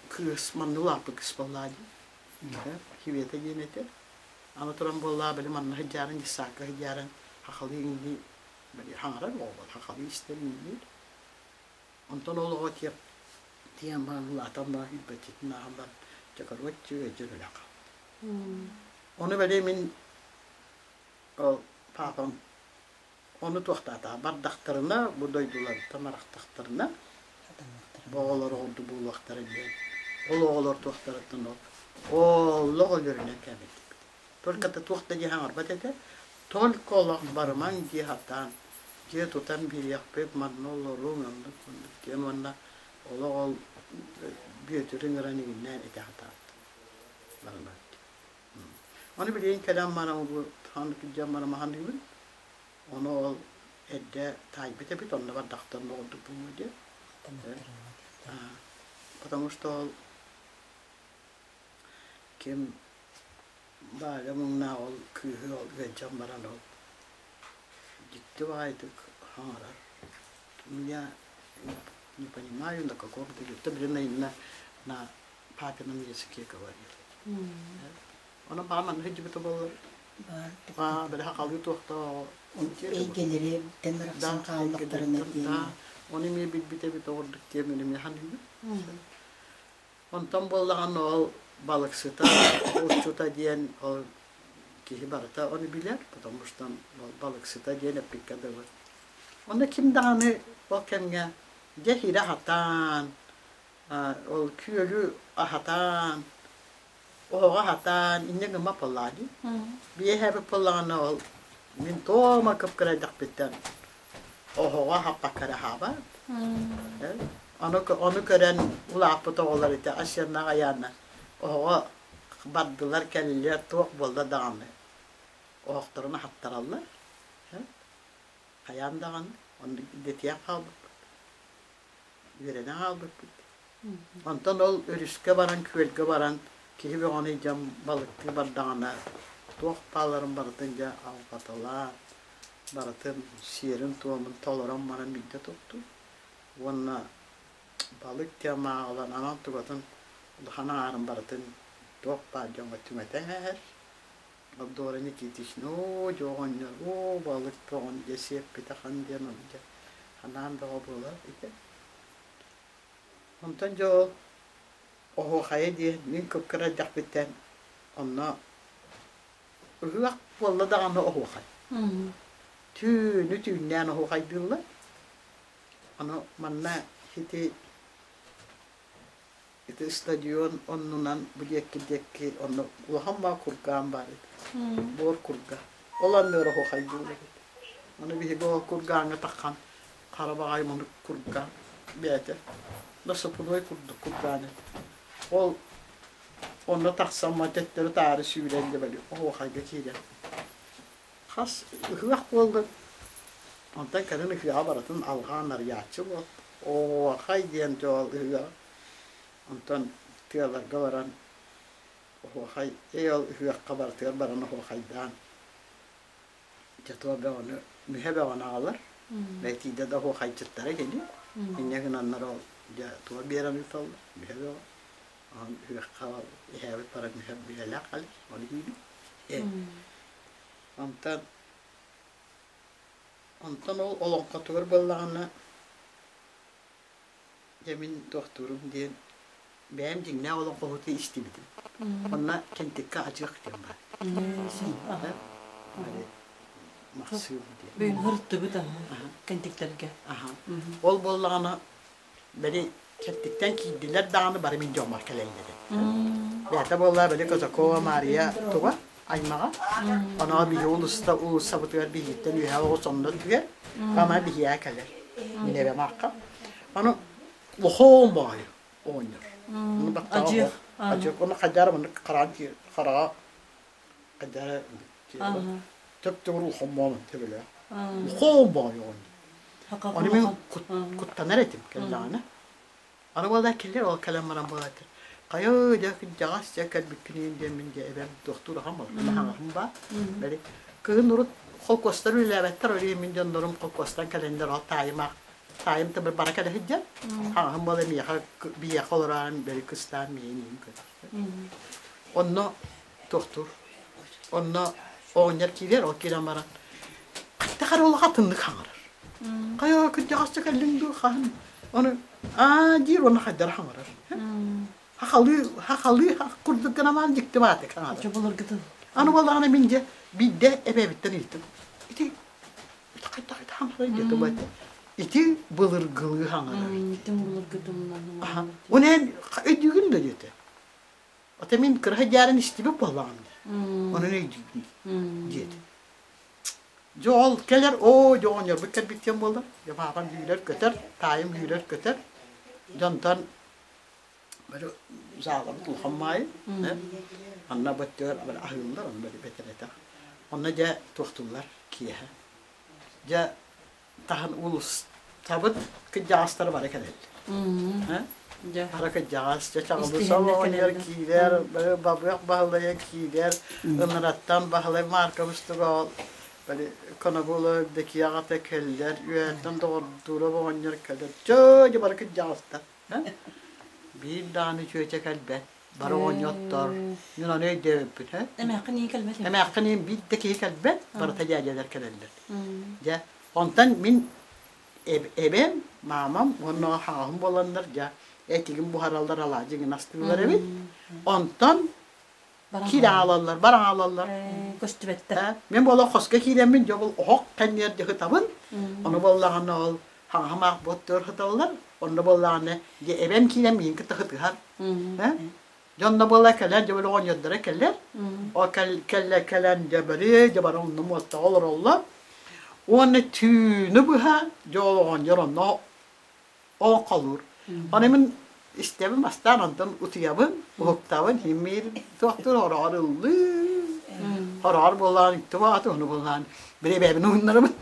кыыс манна улааппыт кыыс буоллаа дии. Хивета диэн этэ. Аны туран буоллаа били манна сылдьаарын, дьыссаакка сылдьаарын хахалыы иҥнии били хаҥарар оҕолор хахалыы истэр иҥниир. Онтон ол оҕо тиэп тиийэн баран улаатан баран илбэччитин ааһан баран дьэ короче өйдьөр өлө хаалбыт. Ону бэлиэ мин ол паапам ону туохтаатаҕа бардахтарына бу дойдуларыттан арахтахтарына бу оҕолор оҕурду буолуохтара диэн ол оҕолор туохтарыттан ол олох өлөрүнэн кэбиспит. Только да туох да дии хаҥарбат этэ. Только олох барымаҥ дии сатаан, дьиэ тутан биэриэхпит, манна олоруҥ, оннук оннук диэн уонна олох ол Бүөтүрү ыҥыран иҥиннээн этэ сатаабыт. Барымаҥ диэн. Ону билигин кэлэн баран бу ханнык дьон баран маһаныыбын. Ону ол эрдэ таайбыт эбит, онно бардахтарына ордук буолуо диэн. Потому что ол ким Баайа муҥнаах ол кыыһы ол ыалдьан баран ол дьикти баҕайытык хаҥарар. Я не понимаю, на каком ты это блин на, на папином языке говорил. Онон баҕа манна сылдьыбыта буоллар. Аа, били хахалыы туохта Эйгэлэри барахсан хааллахтарына диэн. Оны эмиэ билбит эбит оҕордук диэн эмиэ ханыыбын. Онтон буоллаҕына ол балыксыта, булчута диэн ол киһи барыта ону билэр, потому что балыксыта диэн эппиккэ дылы. Онно ким даҕаны ол кэмҥэ дьэ хирэ аһатаан, ол күөлү аһатаан, оһоҕу аһатаан, инньэ гыммат буоллаҕа дии. Биэһэбит буоллаҕына ол мин тома кып-кыра эрдэхпиттэн оһоҕо аһаппакка эрэ аһаабат. Ону, ону көрөн улааппыт оҕолор ити Асеннаах Айаана оһоҕо бардылар, кэллилэр, туох буолла даҕаны оһохторун аһаттараллар. Хайаан даҕаны оннук идэтийэн хаалбыппыт, үөрэнэн хаалбыппыт. Онтон ол өрүскэ баран, күөлгэ баран киһи бөҕөнү дьон балыктыы бардаҕына туох бааларын барытын дьэ алҕаталаан, барытын сиэрин-туомун толорон баран биирдэ туттуу. Уонна балык диэн мааҕылан анал тугатын улахан аҥаарын барытын туох баар дьоҥҥо түҥэтэн эһэр. Авдора Никитична, оо, дьэ оҕонньор, оо, балык бөҕөнү дьэ сиэппитэ хан диэн ону дьэ ханаан бөҕө буолар ити. Онтон дьэ ол оһуохайа диэн мин кып-кыра эрдэхпиттэн онно ыһыах буолла даҕаны оһуохай. Түүнү түүннээн оһуохайдыыллар. Ону манна ити ити стадион оннунан бу диэки диэки онно улахан баа кургаан баар эбит. Буор курга. Ол анныгар оһуохайдыыллар эбит. Ону биһиги ол кургааҥҥа таххан хара баҕайы мунук курга бэйэтэ насыпной курдук кургаан этэ. Ол онно тахсан төттөрү таары сүүрэн дьэ оһуохайга киирэн хас ыһыах буолла онтон кэлин ыһыаҕа барытын алҕаан арыйааччы буол оһуохай диэн дьол ыһыаҕа онтон тыаларга баран оһуохай эй ол ыһыахха барытыгар баран оһуохайдаан дьэ туох бөҕөнү мүһэ бөҕөнү аҕалар бэйтиидэ да оһуохайдьыттара кини инньэ гынаннар ол дьэ туох биэрэн ыыталлар мүһэ бөҕө оһон ыһыахха иһээбит баран мүһэ мүһэлээх халыр ону киирбит онтон. Онтон ол олоҥхотугар буоллаҕына, дьэ мин туохтуурум диэн бэйэм дьиҥнээх олоҥхоһуту истибитим. Онно Кэнтиккэ Ачыах диэн баар. Махсыым диэн. Бүгүн ырыттыбыт кэнтиктэргэ. Ол буоллаҕына били Кэнтиктэн киирдилэр даҕаны бары мин дьоммор кэлэллэр. Бэйэтэ буолла били Казакова Мария туга аймаҕа. Оноо биһи улуста уулуссабытыгар биһиттэн үөһэ оҕус онно түһэр. Ама биһиэхэ кэлэр. Мин эбэм аахха. Аны лохоон баайы оҕонньор. Оны баттаҕа Ажыах. Оны хайдара маны хараан хараҕа хайдара төп-төгүр улахоммоон төбөлөөх. Лохоон баайы оҕонньор. Оны мен куттанар этим кэллэҕинэ. Аны буолла кэлэр ол кэлэн баран буолаатыр. Хайа дьэ кырдьаҕас дьэ кэлбиккиниин диэн мин дьэ эбэм туохтуур аҕам аһаҕаһым баар. Били кыһын урут холкуостар үлэлээбэттэр ол иһин мин дьоннорум холкуостан кэлэннэр ол таайым таайым тыбыр бара кэлэ сылдьан хаҥаһым буола миэхэ биһиэхэ олороон били кыстаан миин иһин көрөр. Онно туохтуур. Онно оҕонньор киирэр, ол киирэн баран хайдах эрэ олох атыннык хаҥарар. Хайа кырдьаҕасча кэллиҥ дуу хаһан? Ону аа диир уонна хайдара хаҥарар. Хахалыы хахалыы курдук гынамаан дьикти баатык хаҥарар. Чоболоргутун. Аны буоллаҕына мин дьэ биирдэ эбээбиттэн ыйыттым. Ити хайдах ити хаҥарар диэтэ бу Ити былыргылыы хаҥарар. Ити былыргытын. Оны эн өйдүүгүн да диэтэ. Ата мин кыра дьааран истибит буоллаҕым дии. Онон өйдүүбүн диэтэ. Дьэ ол кэлэр, оо, дьэ оҕонньорбут кэлбит диэн буолла. Дьэ паапам сүүрэр-көтөр, таайым сүүрэр-көтөр. Дьонтон бары заалабыт улахан маайы, анна бөттүгэр бары аһыыллар, онно бары бэтэрэтэх. Онно дьэ туохтууллар киэһэ. Дьэ таһын улустабыт кырдьаҕастара бары кэлэллэр. Бары кырдьаҕас, дьэ чаҕылыса оҕонньор киирэр, бабыах баһылайа киирэр, ыныраттан Баһылай Маркович ол били Конобула Бэкиэ аҕата кэллэр, үөһэттэн доҕордуура оҕонньор кэлэр, чөө дьэ бары кырдьаҕастар. Биир даҕаны чүөчэ кэлбэт, бары оҕонньоттор. Мин ону өйдөөбүппүн. Эмээххин иин кэлбэт. Эмээххин иин биир да киһи кэлбэт, барыта дьээдьэлэр кэлэллэр. Дьэ, онтон мин эбэм, маамам уонна хаҕаһым буоланнар дьэ этигин буһараллар, алаадьыгын астыыллар эбит. Онтон киирэ аалаллар, бар аалаллар. Көстүбэттэр. Мин буола хоско киирэммин, дьэ ол оһох кэнниэр дьэ ытабын. Ону буоллаҕына ол хаҥаһым буоттугар сыталлар. Онно буоллаҕына дьэ эбэм киирэн миигин кытта ытыһар. Дьонно буола кэлэр, дьэ били оҕонньордоро кэлэр. Ол кэллэ кэлэн дьэ бары дьэ бары онно муостаҕа олороллор. Уонна түүнү быһа дьэ ол оҕонньор онно оҥхолуур. Ону мин истэбин бастаан онтон утуйабын, уһуктабын, химмиир туохтуур хороҕор ыллыы. Хороҕор буоллаан үктү ону буоллаан били бэйэбин уһуннарабын.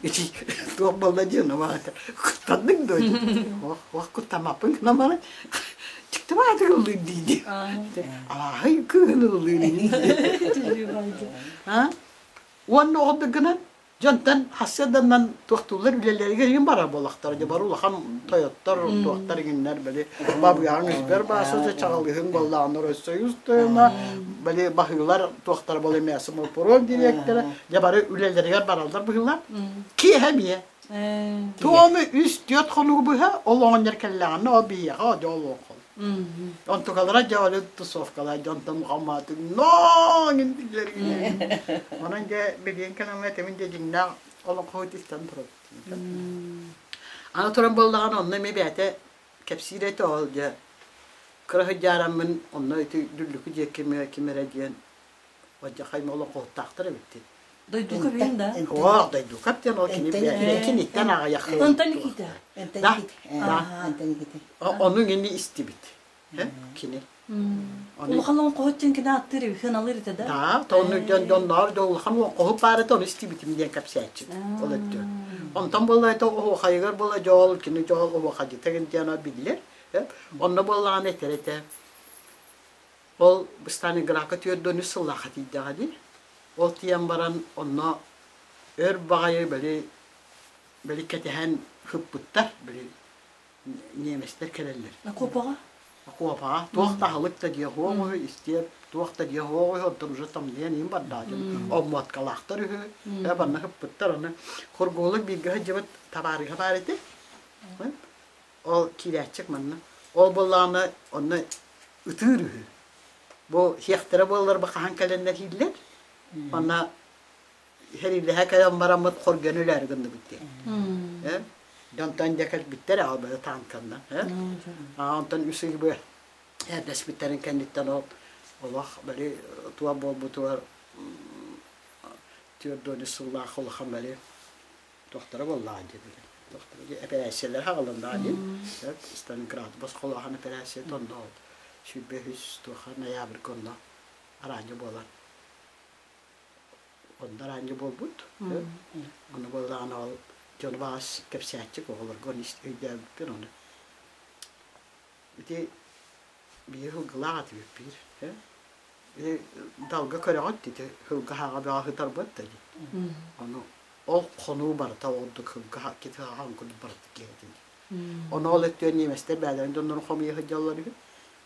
Ити туох буолла диэн баата куттаннык дуо ох куттаммаппын гынан баран дьикти баатык ыллыыр дии алааһый кыыһын ыллыыр Уонна оҕо гынан дьонтон хассыаданнан туохтууллар үлэлэригэр иһин барар буоллахтара дьэ бары улахан тойоттор туохтар иҥиннэр били бабыаҕыҥ избэр баасыта чаҕылыһыҥ буоллаҕына союз тойоно били баһыылар туохтара буола мясомолпром дириэктэрэ дьэ бары үлэлэригэр бараллар быһыылар киэһэ эмиэ туому үс түөрт хонугу быһа ол оҕонньор кэллэҕинэ ол биһиэхэ дьэ ол оҥхол Онтукалара дьэ оле тусовкалар дьонтон хамаатыҥ ноо дииллэр Онон дьэ билиэн кэлэммэ этимин дьэ дьиҥнээх олоҥхоһут истэн турабыт. Аны туран буоллаҕына онно эмиэ бэйэтэ кэпсиир этэ ол дьэ кыра сыдьаараммын онно ити Дүллүкү диэки ким эрэ диэн Одьахай олоҥхоһуттаахтар эбит Дойдука бин да? Оо, дойдука диэн ол кини киниттэн аҕыйах Онтон Никита. Да, да. Ону кини истибит. Кини. Улахан олоҥхоһут диэн кини ааттыыр үһүн алыр этэ да? Да, тону дьон дьонноор да улахан олоҥхоһут баар этэ, ону истибитим диэн кэпсээччи. Ол өттө. Онтон буолла это оһуохайыгар буолла дьоол, кини дьоол оһуохайдыта диэн биллэр. Онно буоллаҕына этэр этэ. Ол Сталинградка 43 сыллаахха тиийдэҕэ дии. Ол тиийэн баран онно өр баҕайы били били кэтэһэн сыппыттар, били немецтэр кэлэллэр. Окуопаҕа? Окуопаҕа. Туох да аһылык да диэх уоҕу истиэп. Туох да диэ суох үһү, онтон уже тамныйан иин бардаҕа дьон. Омуоткалаахтар үһү, э банна ыппыттар аны. Хургуолук бииргэ сылдьыбыт табаарыһа баар этэ. Ол киирээччик манна. Ол буоллаҕына онно ытыыр үһү. Бу сиэхтэрэ буоллар бу хаһан кэлэннэр ииллэр. Онно сэриилэһэ кэлэн бараммыт хоргуйан өлөөрү гынныбыт диэн. Э? Дьонтон дьэ кэлбиттэр аҕалбыта таанканнан. Э? Онтон үс ый бу эрдэспиттэрин кэнниттэн ол олох били туох буолбутугар 40 сыллаах улахан били туохтара буоллаҕа дии били туохтара дии эпэрээссийэлэр хаҕылыннаҕа дии Сталинград босхолооһун эпэрээссийэтэ онно ол 23 туоха ноябрьга онно араанньы буолан онно араанньы буолбут ону буоллаҕына ол дьону баҕас кэпсээччик оҕолорго өйдөөбүппүн ону ити биир һылгылаах этибит биир ити далга көрөҕүт ити һылга бөҕө сытарбыт да дии ону ол хонуу барыта ордук һылга китиһаҕан курдук барыта киһитин ону ол өттүгэр немецтэр бээлэрин дьоннорун хомуйа сылдьаллар үһү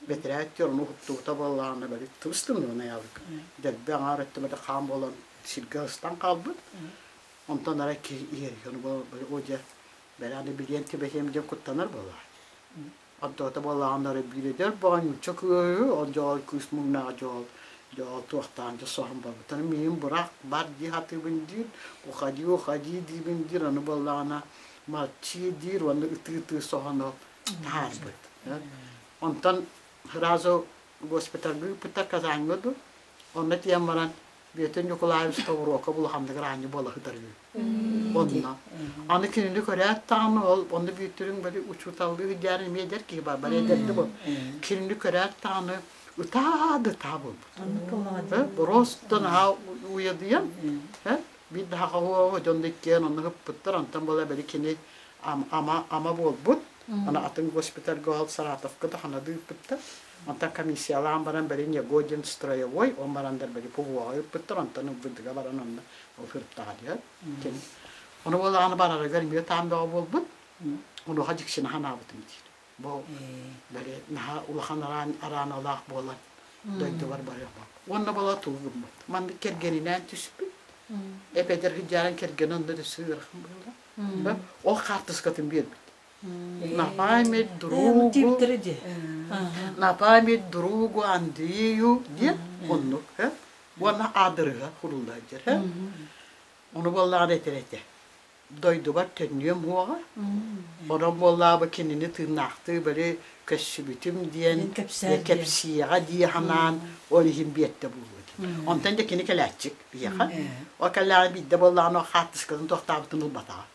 бэтэрээ өттүгэр ону уһуктубута буоллаҕына били тыбыс-тымныы ноябрьга дэлби аҥаар өттүмэтэ хаан буолан сиргэ ыстан хаалбыт онтон арай киһи иһэр ону о дьэ бэл аны билиэн түбэһиэм диэн куттанар буоллаҕа Онтоото буоллаҕына биир эдэр баҕа нуучча кыыһы, ол дьоҕол кыыс муҥнаах дьоҕол дьоҕол туохтаан дьэ соһон барбыттар. Миигин быраах бар дии сатыыбын диир, уходи, уходи диибин диир, аны буоллаҕына молчи диир уонна ытыы-ытыы соһон ол таһаарбыт. Онтон сразу госпитальга ыыппыттар Казаньга дуу, онно тиийэн баран Бүөтүр Ньукулаевичка уруокка улаханнык араанньы буола сытар үһү. Онно. Аны кинини көрөөт даҕаны ол онно Бүөтүрүҥ били учууталлыы сылдьар эмиэ эдэр киһи бар, бары эдэрди бу. Кинини көрөөт даҕаны ытаа да ытаа буолбут. Просто наһаа уйадыйан, биир да хаһуоҕа дьон да иккиэн онно ыппыттар, онтон буола били кини ама ама буолбут. Аны атын госпитальга ол Саратовка да ханады ыыппыттар. Онтон комиссиялаан баран били Негодин строевой, он барандар били ПВО-ҕа ыыппыттар, онтон ылбытыга баран онно ол сырыттаҕа диэн. Ону буоллаҕына барарыгар эмиэ таан бөҕө буолбут. Онуоха дьиксинэ санаабытым диир. Бу били наһаа улахан араан арааналаах буолан дойдубар барыах Уонна буола тугу гыммыт. Маннык кэргэнинээн түспүт. Эпэдэр сыдьаан кэргэнэ онно өссө ыарахан буолла. Ол хаартыскатын биэрбит. На память другу, на память другу Андрею диэн оннук уонна аадырыһа хуруллар дьэр ону буоллаҕына этэр этэ дойдубар төннүөм уоҕа онон буоллаҕа кинини тыыннаахтыы били көссүбүтүм диэн кэпсиэҕэ дии санаан ол иһин биэртэ буолуо диэн онтон дьэ кини кэлээччик биһиэхэ ол кэллэҕинэ биирдэ буоллаҕына хаартыскатын туохтаабытын ылбатаҕа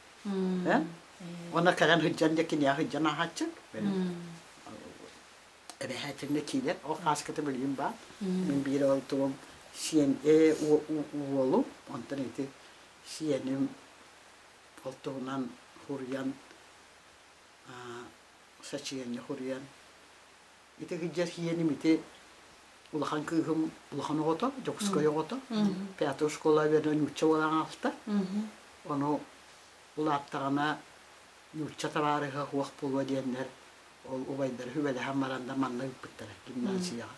Уонна кэлэн сылдьан дьэ киниэхэ сылдьан ааһааччы. Эбэһээтиннэ киирэр, ол хааската билигин баар. Мин биир ол тугум сиэн э уолум, онтон ити сиэним ол туһунан хуруйан сочинение хуруйан ити сылдьар сиэним ити улахан кыыһым улахан оҕото, Дьокуускай оҕото, пятая школа үөрэнэн нуучча буолан ааста. Ону улааттаҕына нуучча табаарыһа суох буолуо диэннэр ол убайдары сүбэлэһэн баран да манна ыыппыттара гимназияҕа.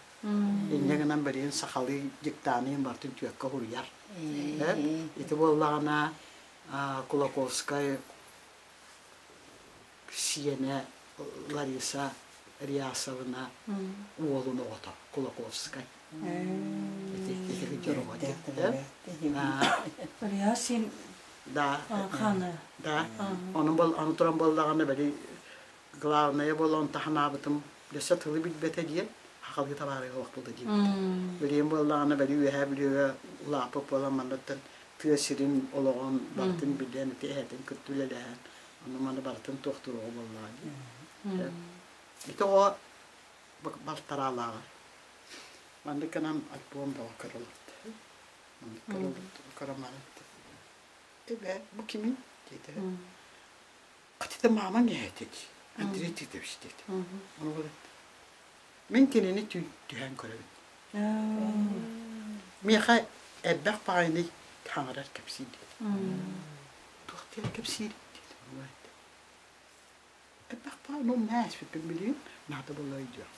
Инньэ гынан билигин сахалыы дьыктааныйын барытын түөккэ суруйар. Ити буоллаҕына Кулаковскай сиэнэ Лариса Рясовна уолун оҕото Кулаковскай. Ити ити дьоруга Рясин Да. Ханы. Да. Ону бол аны туран буоллаҕына били главное буолан таһанаабытым өссө тылы билбэтэ диэн хахалыы табаарыга охтулда диэбитэ. Билиэн буоллаҕына били үөһээ Бүлүүгэ улааппыт буолан манныттан тыа сирин олоҕун барытын билэн ити эһэтин кытта үлэлэһэн ону маны барытын туохтуруоҕу буоллаҕа дии. Ити оҕо балтараалааҕар маннык гынан альбом бөҕө көрө олордо. Маннык көрө олордо, көрө баран Эбээ, бу кимий? диэтэ. Хатыта маамаҥ эһэтэ дии. Андрей Титович диэтэ. Ону Мин кинини түһэн көрөбүн. Миэхэ элбэх баҕайыны хаҥарар кэпсиир диэтэ. Туох диэн кэпсиир диэтэ. Элбэх баҕайы, ну, мээспиппин билигин наада буолла өйдүөх.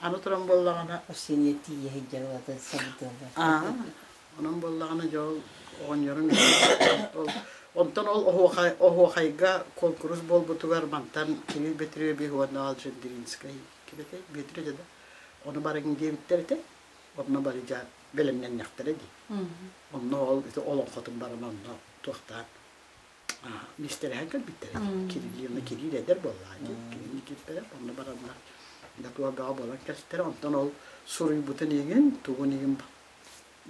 Аны туран буоллаҕына Осенья тиийэ сылдьар улатын сабыдыаллар. Аа, онон буоллаҕына дьэ ол оҕонньорум ол онтон ол оһуохай оһуохайга куонкурус буолбутугар мантан Кирилл Петрович уонна Алжандринскай ким этэй Бүөтүр этэ да ону барыҥ диэбиттэр этэ онно бары дьэ бэлэмнэннэхтэрэ дии онно ол ити олоҥхотун баран онно туохтаан миэстэлэһэн кэлбиттэрэ Кириллина Кирилл эдэр буоллаҕа дии кинини кииртэрэ онно бараннар датуа бөҕө буолан кэлтэрэ онтон ол суруйбутун иҥин тугун иҥин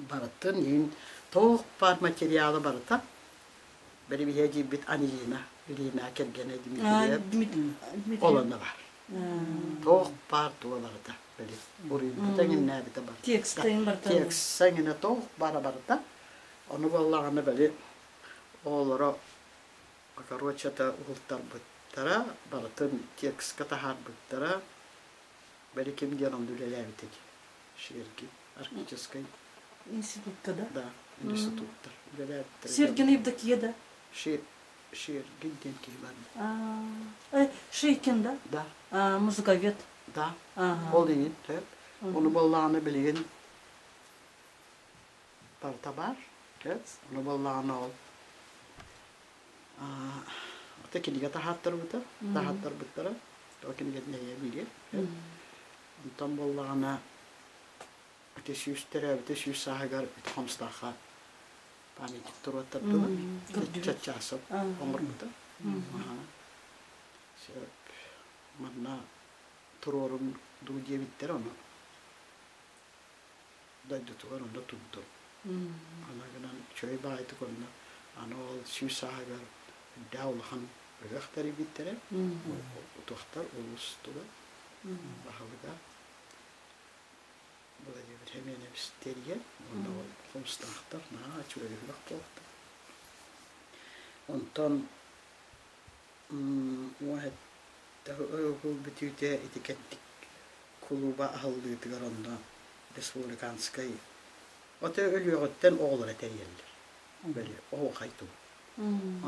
барытын иҥин туох баар материала барыта бэрибиһэ дьиибит Анилина Ирина кэргэнэ Дмитриев ол онно баар туох баар туга барыта били буруйбута иҥиннээбитэ барыта текст иҥинэ туох баара барыта ону буоллаҕына били Оҕолоро короче-то уһултарбыттара, барытын текстка таһаарбыттара. Били ким диэн онно үлэлээбитэ дии. Шергин, Арктическай. Институтка да? Да, институттар үлэлээбиттэрэ. Сергин Евдокия да? Шергин диэн киһи бар. Шейкин да? Да. Музыковед? Да. Ол иһин, сөп. Ону буоллаҕына билигин Барыта баар. Ону буоллаҕына ол ата кинигэ таһааттарбыта, таһааттарбыттара. Ол кинигэтин эйэ билиэ. Онтон буоллаҕына ити сүүс төрөөбүтэ сүүс сааһыгар ити Хомустаахха памятник туруоттардылар. Чаччаасов оҥорбута. Сөп. Манна туруорун дуу диэбиттэр ону. Дойдутугар онно турдум. Ана гынан үчүгэй баҕайытык онно аны ол сүүс сааһыгар үрдээх улахан ыһыах тэрийбиттэрэ. Утуохтар улуустуга баһылыга Владимир Семенович тэрийэн уонна ол хомустаахтар наһаа үчүгэй ыһыах буолта. Онтон уон бүтүүтэ ити кэнтик кулууба аһыллыытыгар онно республиканскай ото өлүөҕүттэн оҕолоро тэрийэллэр. Били оһуохай туһу.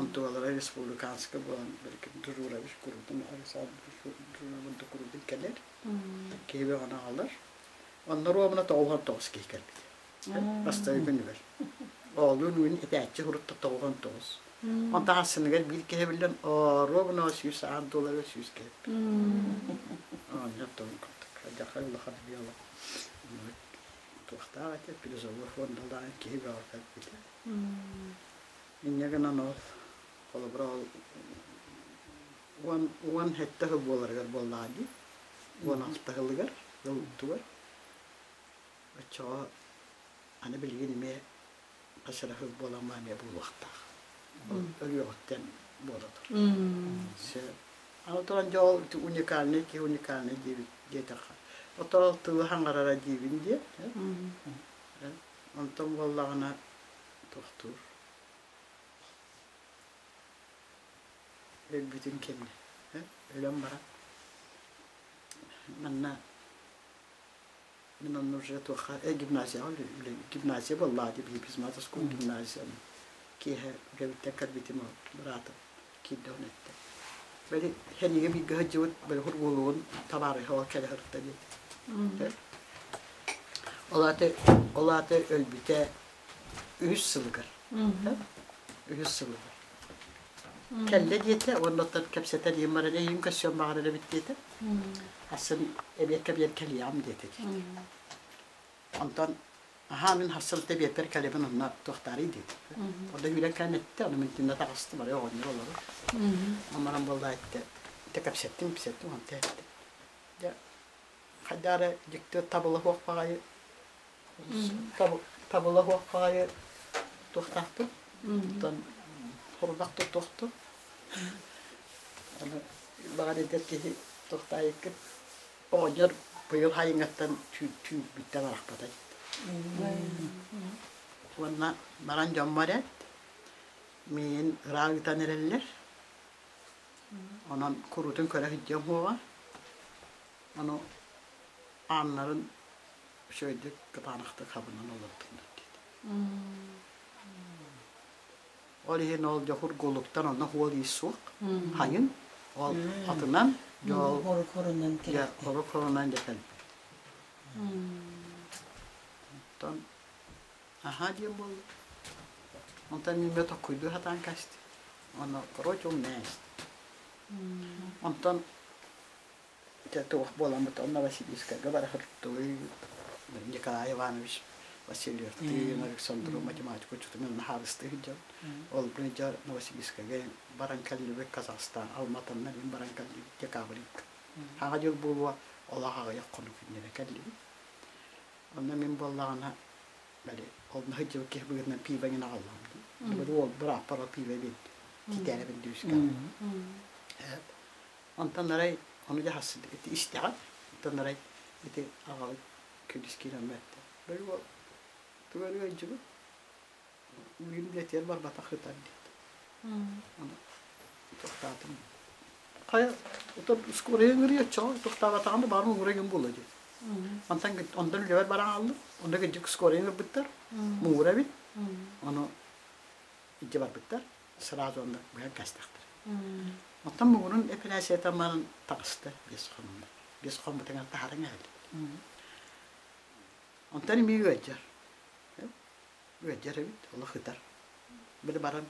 Онтугалара республиканскай буолан били Дужурович куруутун Александр Дужурович куруутун кэлэр. Киһи бөҕөнү аҕалар. Онно ровно 99 киһи кэлбит. Бастакы күнүгэр. Оолуун уун этээччи урут 99. Онтон ассыныгар биир киһи биллэн ровно 100 доллары 100 киһи. Оонньоп тылын курдук. Дьахай улахан биола. Туохтаах этэ, призовой фондалаан киһи бөҕө кэлбитэ. Инньэ гынан ол холобура ол 17 сыл буоларыгар буоллаҕа дии. 16 сылыгар, ылтугар. Оччоҕо аны билигин эмиэ хас эрэ сыл буолан эмиэ буолуохтаах. Өлүөҕүттэн буола тур. Сөп. Аны туран дьэ ол уникальный киһи уникальный диэбит диэтэххэ. Оттон ол тылы хаҥарара диибин диэ. Онтон буоллаҕына тохтуур. Өлбүтүн кэннэ. Өлөн баран. Манна Мин онно уже туохха гимназияҕа гимназия буоллаҕа дии биһиги физматовскую гимназияны киэһэ үлэбиттэн кэлбитим ол быраатым киирдэ ону эттэ. Били сэнигэ бииргэ сылдьыбыт били хургуулугун табаарыһа ол кэлэ сырытта диэтэ. Ол аата ол аата өлбүтэ үһүс сылыгар. Үһүс сылыгар. Кэллэ диэтэ уонна оттон кэпсэтэн иһин баран эйигин көрсүөн баҕарар эбит диэтэ. Хассын эбиэккэ биэр кэлиэҕим диэтэ диэтэ. Онтон аһаа мин хассын эбиэппэр кэлэбин онно туохтаарый диэтэ. Онно үүрэн кэлэн эттэ, ону мин түннэ таҕыстым, арай оҕонньор олорор. Онон буолла эттэ, этэ кэпсэттим, кэпсэттим, онто эттэ. Дьэ, хайдах эрэ дьикти табыла суох баҕайы табыла суох баҕайы туохтаахпын. Онтон хорудах туттуохтун. Аны баҕар эдэр киһи туохтаайыккын оҕонньор быйыл хайыҥаттан түүрбүттэн арахпата Уонна баран дьоммор эт, миин ыраах ыытан эрэллэр. Онон куруутун көрө сылдьыам суоҕа. Ону ааннарын үчүгэйдик кытаанахтык хабынан олордуннар диэтэ. Ол иһин ол дьохур голуктан онно хуол-иис суох. Хайын ол атынан дьол Хорук-хорунан хорук-хорунан дьэ кэлбит. Онтон аһаа диэн буолла. Онтон мин токкуйдуу сатаан кэстим. Онно короче умнээст. Онтон дьэ туох буоламмыт онно Василийскайга бара сырыттыбыт. Николай Иванович Васильевтыын, Александру математика учууталын наһаарыстыы сылдьан. Ол дьэ Новосибирскайга баран кэллибит, Казахстан, Алматаннан баран кэллибит декабрьга. Хаҥа дьыл буолуо, олох аҕыйах хонук иннинэ кэллибит. Онно мин буоллаҕына, били, онно сылдьыбыт киһи быһыытынан пиибэ гына аҕаллаҕым дии. Били уол бырааппар ол пиибэ биэрдим. Титээрэбин дүүскэ. Онтон арай ону дьаһассыт ити истэҕин. Онтон арай ити аҕабыт күнүс киирэн бэртэ. Били уол тугу эрэ ыалдьыбыт. Билигин үлэтигэр барбатах ытар диэт. Ону тохтоотум. Хайа, отон скорая ыҥырыа оччоҕо тохтообатаҕына баҕар муҥура гын буолуо диэт. Онтон онтон үлэбэр баран хааллым. Онно кырдьык скорая ыҥырбыттар. Муҥура эбит. Ону илдьэ барбыттар. Сразу онно быһан кэстэхтэр. Оттон муҥурун эпэрээссийэтэ баран таҕыста 5 хонугунан. 5 хоммутугар таһааран кэллим. Онтон эмиэ ыалдьар. Ыалдьар эбит, олох ытар. Били баран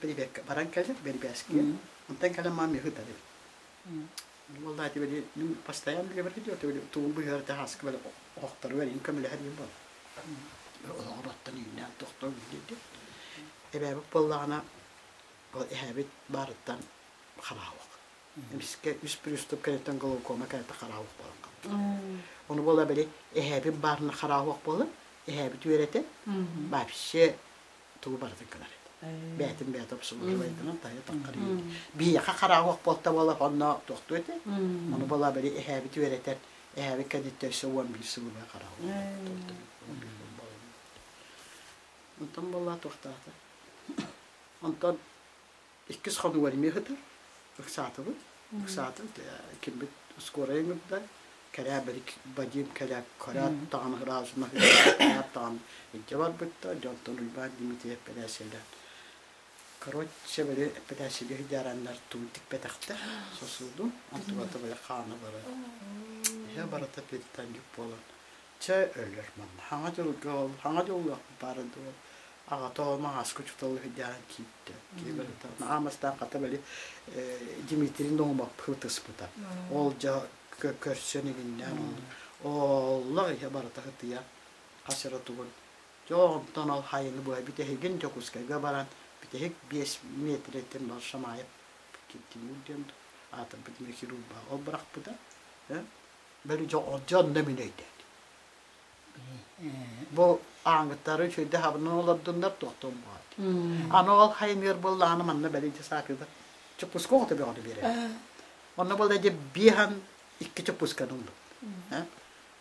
баран кэлэр, бэрибээскиэ. Онтон кэлэн маам ыһытар эбит. Буоллаа били мин постоянно билэбэр идиот били тугун быһыар таһааска били оһохторугар иин көмөлөһөр диэн буолла. Олоҕор оттон ииннээн тохтоо диэти. Эбээбит буоллаҕына ол эһээбит баарыттан хараауах. Эмискэ үс приступ кэнниттэн глаукома кэлэтэ хараауах буолан хаалбыт. Ону буола били эһээбит баарына хараауах буолан эһээбит үөрэтэн вообще тугу барытын гынар этэ. Бээтин бэйэтэ обслуживайданан таһыйа таххар биһиэхэ хараауах буолта буола онно туохтуу этэ. Ону буола били эһээбит үөрэтэн эһээбит кэнниттэн өссө 11 сылыга хараауах Онтон буолла туохтаата. Онтон иккис хонугар эмиэ сытар. Ыксаатыбыт. Ыксаатым. Кимбит скорая ыҥырда. Кэрээ били Вадим кэлээт көрөөт даҕаны ыраазына кэрээт даҕаны илдьэ барбыттар. Дьонтон Уйбаан Дмитриев эпэрээссийэлээн. Короче, били эпэрээссийэлии сылдьараннар тугун тикпэтэхтэр. Сосудун. Онтугата били хаана барар. Иһэ барыта перитонит буолан. Чэ өлөр манна. Хаҥа дьылга ол, хаҥа дьылга баара дуо? Аҕата ол маҥааска учуутал сылдьаан киирдэ. Киһи барыта. Аамастаан хата били Дмитрий Наумов ытыспыта. Ол дьэ көрсөн игиннээн оллох иһэ барыта ытыйа хас эрэ тугун. Дьэ онтон ол хайыны быһа бүтэһигин Дьокуускайга баран бүтэһик 5 метреттен бар Шамаев Тимур диэн аатырбыт хирург ол бырахпыта. Били дьэ онно мин өйдөөтүм. Бу ааҥыттары үчүгэйдик хабынан олордуннар туохтуон буолар. Аны ол хайыныыр буоллаҕына манна били дьэ саатыыта чоппуска оҕото бөҕөнү биэрэр. Онно буолла дьэ биэһэн икки чоппусканы ыллым.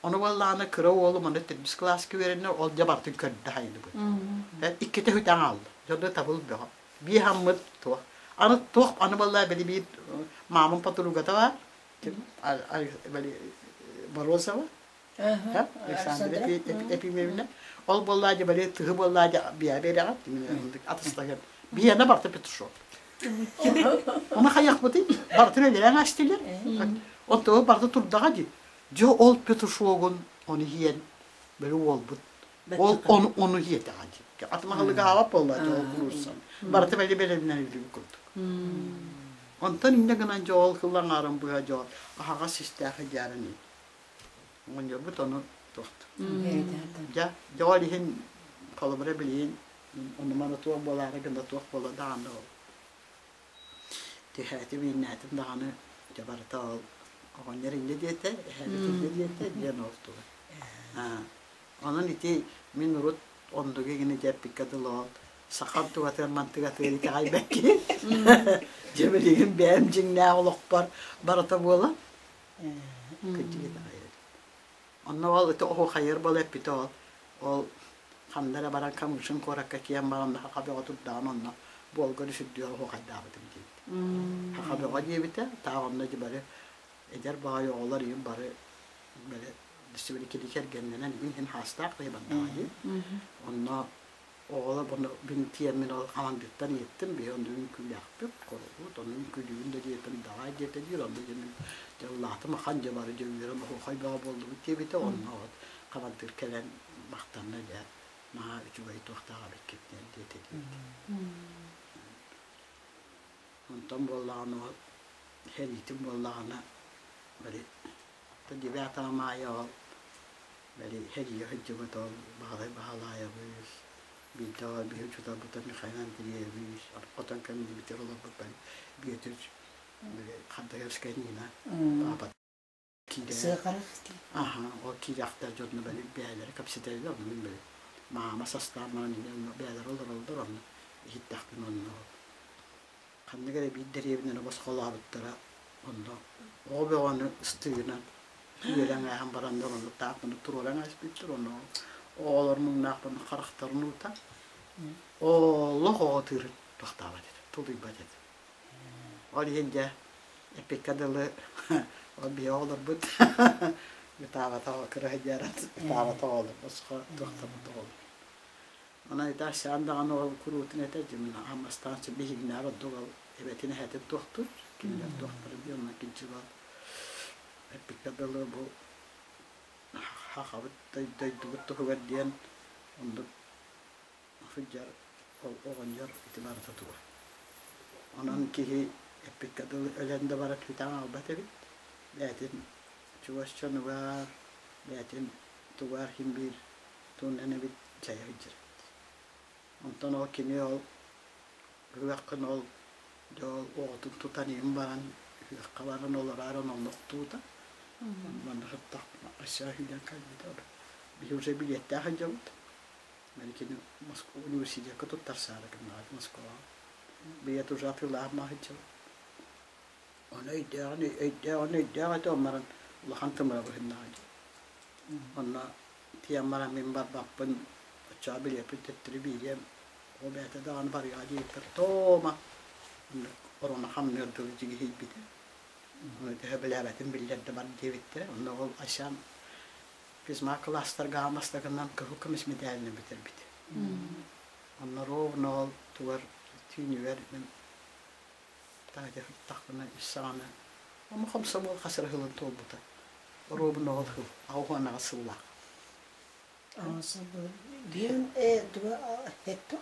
Ону буоллаҕына кыра уолум аны төрдүс кылааска үөрэнэр, ол дьэ барытын көрдө хайыныбыт. Иккитэ үтэн хаалла. Дьону табыл бөҕө. Биэһаммыт туох. Аны туох аны буолла били биир маамам подругата бар. Морозова Александра Епимевна. Ол буоллаа дьэ бали тыһы буоллаа дьэ биэ биэрэҕит атыстаган биэнэ барта петушок. Ону хайахпытый бартын өлөрөн астилер. Онто барда турдаҕа дии. Дьэ ол петушогун ону иһиэн били уолбут ол ону ону иһиэтэҕэ дии. Атымаһылыга аабап буолла дьэ ол куруссан. Барыта били бэлэмнэн үлүбүт курдук. Онтон инньэ гынан дьэ ол кыллаҥаарын быһа дьэ аһаҕас истээх дьааран оҕонньорбут ону туохту. Дьэ, дьэ ол иһин холобура билигин ону-маны туох буолаары гына туох буола даҕаны ол түһээтим ииннээтим даҕаны дьэ барыта ол оҕонньор инньэ диэтэ, эһээбит инньэ диэтэ диэн ол тула. Онон ити мин урут оннугу игини дьэппиккэ дылы ол сахам тугатыгар мантыгатыгар итэҕэйбэккин. Дьэ билигин бэйэм дьиҥнээх олохпор барыта буолан кырдьык итэҕэйэбин. Онно ол ити оһуохайыр буола эппитэ ол ол ханна эрэ баран Камышин куоракка киэн баран саха бөҕө турдаҕын онно буолгар үсүрдүөр оһуохайдаабытым диэбит. Саха бөҕө диэбитэ, таах онно дьэ бары эдэр баҕайы оҕолор ийэм бары бары кини кэргэннэнэн мин иһин хаастаах киһи бардаҕа дии. Онно оҕолор онно мин тиэммин ол хамандыттан ыйыттым, биһи онно үҥкүүлээхпит, хоробут, онно үҥкүүлүүбүн да диэтим, давай диэтэ диир, онно дьэ мин дьэ улаатым ахан дьэ бары дьэ үөрэн оһуохай бөҕө буоллубут диэбитэ, онно вот. Хамандыыр кэлэн махтанна дьэ, наһаа үчүгэй туохтаах эбиккит диэн диэтэ диэбит. Онтон буоллаҕына ол сэриитин буоллаҕына били 9 маайа ол били сэриигэ сылдьыбыт ол Баһылай Баһылаайабыс, биирдэ ол биһи учууталбыт Михаил Андреевич, хотон кэмнибитигэр олорбут били Бүөтүр били Хардаевская Нина паапа Сыахарах Аха, ол киирэхтэр дьонно били бэйэлэрэ кэпсэтэллэр, онно мин били маама састаан баран инньэ бэйэлэрэ олороллор, онно иһиттэхпинэ онно ханнык эрэ биир дэриэбинэни босхолообуттара, онно оҕо бөҕөнү ыстыынан үөрэн ааһан бараннар онно таах туруоран ааспыттар, онно оҕолор муҥнаахпын харахтарын уута олох оҕо тыырын тохтообот этэ, тулуйбат этэ. Ол иһин дьэ эппиккэ дылы ол биһи оҕолорбут ытаабатах кыра сылдьарат ытаабатах оҕолор босхо туохтаммыт оҕолор. Онон ити Асян даҕаны ол куруутун этэ дьимин аһаммастаан биһигинээр ордук ол эбэтин эһэтин туохтуур кинилэр туохтара дии онно кинчик ол эппиккэ дылы бу хахабыт дойдубут туһугар диэн оннук сылдьар ол оҕонньор ити барыта туга. Онон киһи эппиккэ дылы өлөн да барар түтэн аалбат эбит. Бэйэтин чугас дьонугар, бэйэтин тугар иһин биир тугунан эбит дьайа сылдьар эбит. Онтон ол кини ол ыһыаххын ол дьэ ол оҕотун тутан иһин баран ыһыахха баран олороор оннохтуута. Манна сыттахпына өссө сүүрэн кэлбитэ. Биһи уже билиэттээх сылдьабыт. Кини Москва университекка туттарсаары гыннаҕа Москваҕа. Билиэт уже атыылаах маһыччы. Ону өйдөөҕүн өйдөөҕүн өйдөөх этэ оннорон улахан тымыра быһыннаҕа дии. Онно тиийэн баран мин барбаппын, оччоҕо билиэппин төттөрү биэриэм, ол бэйэтэ даҕаны барыаҕа диэбиппэр тома оннук оруна хамныыр дылы дьигиһийбитэ. Ону төһө билээбэтин биллэрдэ бар диэбиттэрэ. Онно ол Асян физмат кылаастарга аан бастакынан кыһыл көмүс мэдээлинэн бүтэрбит. Онно ровно ол тугар түүнүгэр мин таһырдьа сыттахпына үс саҕана ону хомсомуол хас эрэ сылын туолбута. Оруобуна ол сыл 88 сыллаах. Биэн туга хетто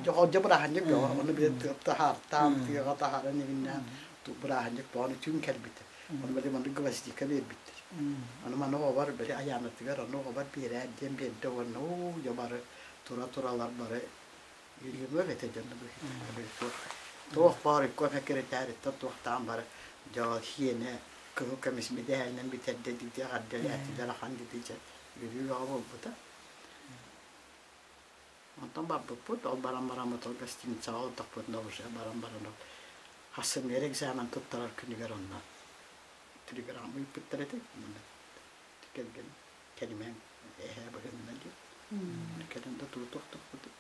Дьоҕолдьо бырааһынньык бөҕө, ону били таһаартаан, тыаҕа таһааран иҥиннээн бырааһынньык бөҕөнү түҥ кэлбитэ. Ону били маннык гвоздика биэрбиттэр. Аны маны оҕобор били айаанатыгар ону оҕобор биэрээр диэн биэрдэ уонна уу дьэ бары тура-туралар бары үөрүүмүөх этэ дьону быһыытыгар туох баар икком сэкирэтээриттэн туохтаан бары дьэ ол хиэнэ кыһыл көмүс мэдээлинэн бүтэрдэ диити эҕэрдэлээтилэр ахан диити дьэ үөрүү бөҕө буолбута. Онтон барбыппыт, ол баран бараммыт ол гостиницаҕа олордохпутуна уже баран баран ол хассыҥҥа экзамен туттарар күнүгэр онно телеграмма ыыппыттар этэ. Манна кэргэн кэлимэҥ эһээ быһынна диэн. Кэлэн да тугу тохтоппутуй.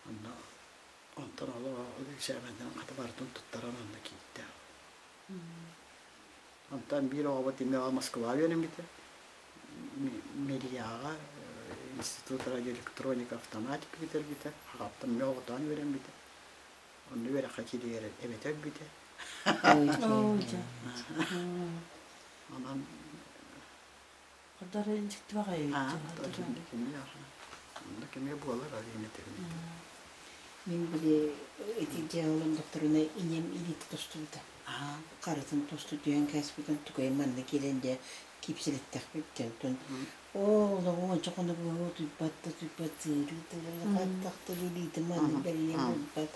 Онно онтон ол экзаменнарын хата барытын туттаран онно киирдэ. Онтон биир оҕобут эмиэ Москваҕа үөрэммитэ. Мирияҕа институт радиоэлектроника автоматика бүтэрбитэ. Аҕаттан эмиэ оҕотоон үөрэммитэ. Онно үөрэххэ кииригэр эбэтэ өлбүтэ. Онон Хардары дьикти баҕайы Онно кэмэ буолар арыйна тэбинэ. Мин били ити дьыалаларын докторуна инем илиитэ тостубута. Харытын тосту түһэн кээспитин тукайым манна киирэн дьэ киипсэлэттэхпит дьонтон оо олоҕум онча хонук утуйбат да утуйбат сыырыы хаттахта илиитим маннык бэрийэн булбат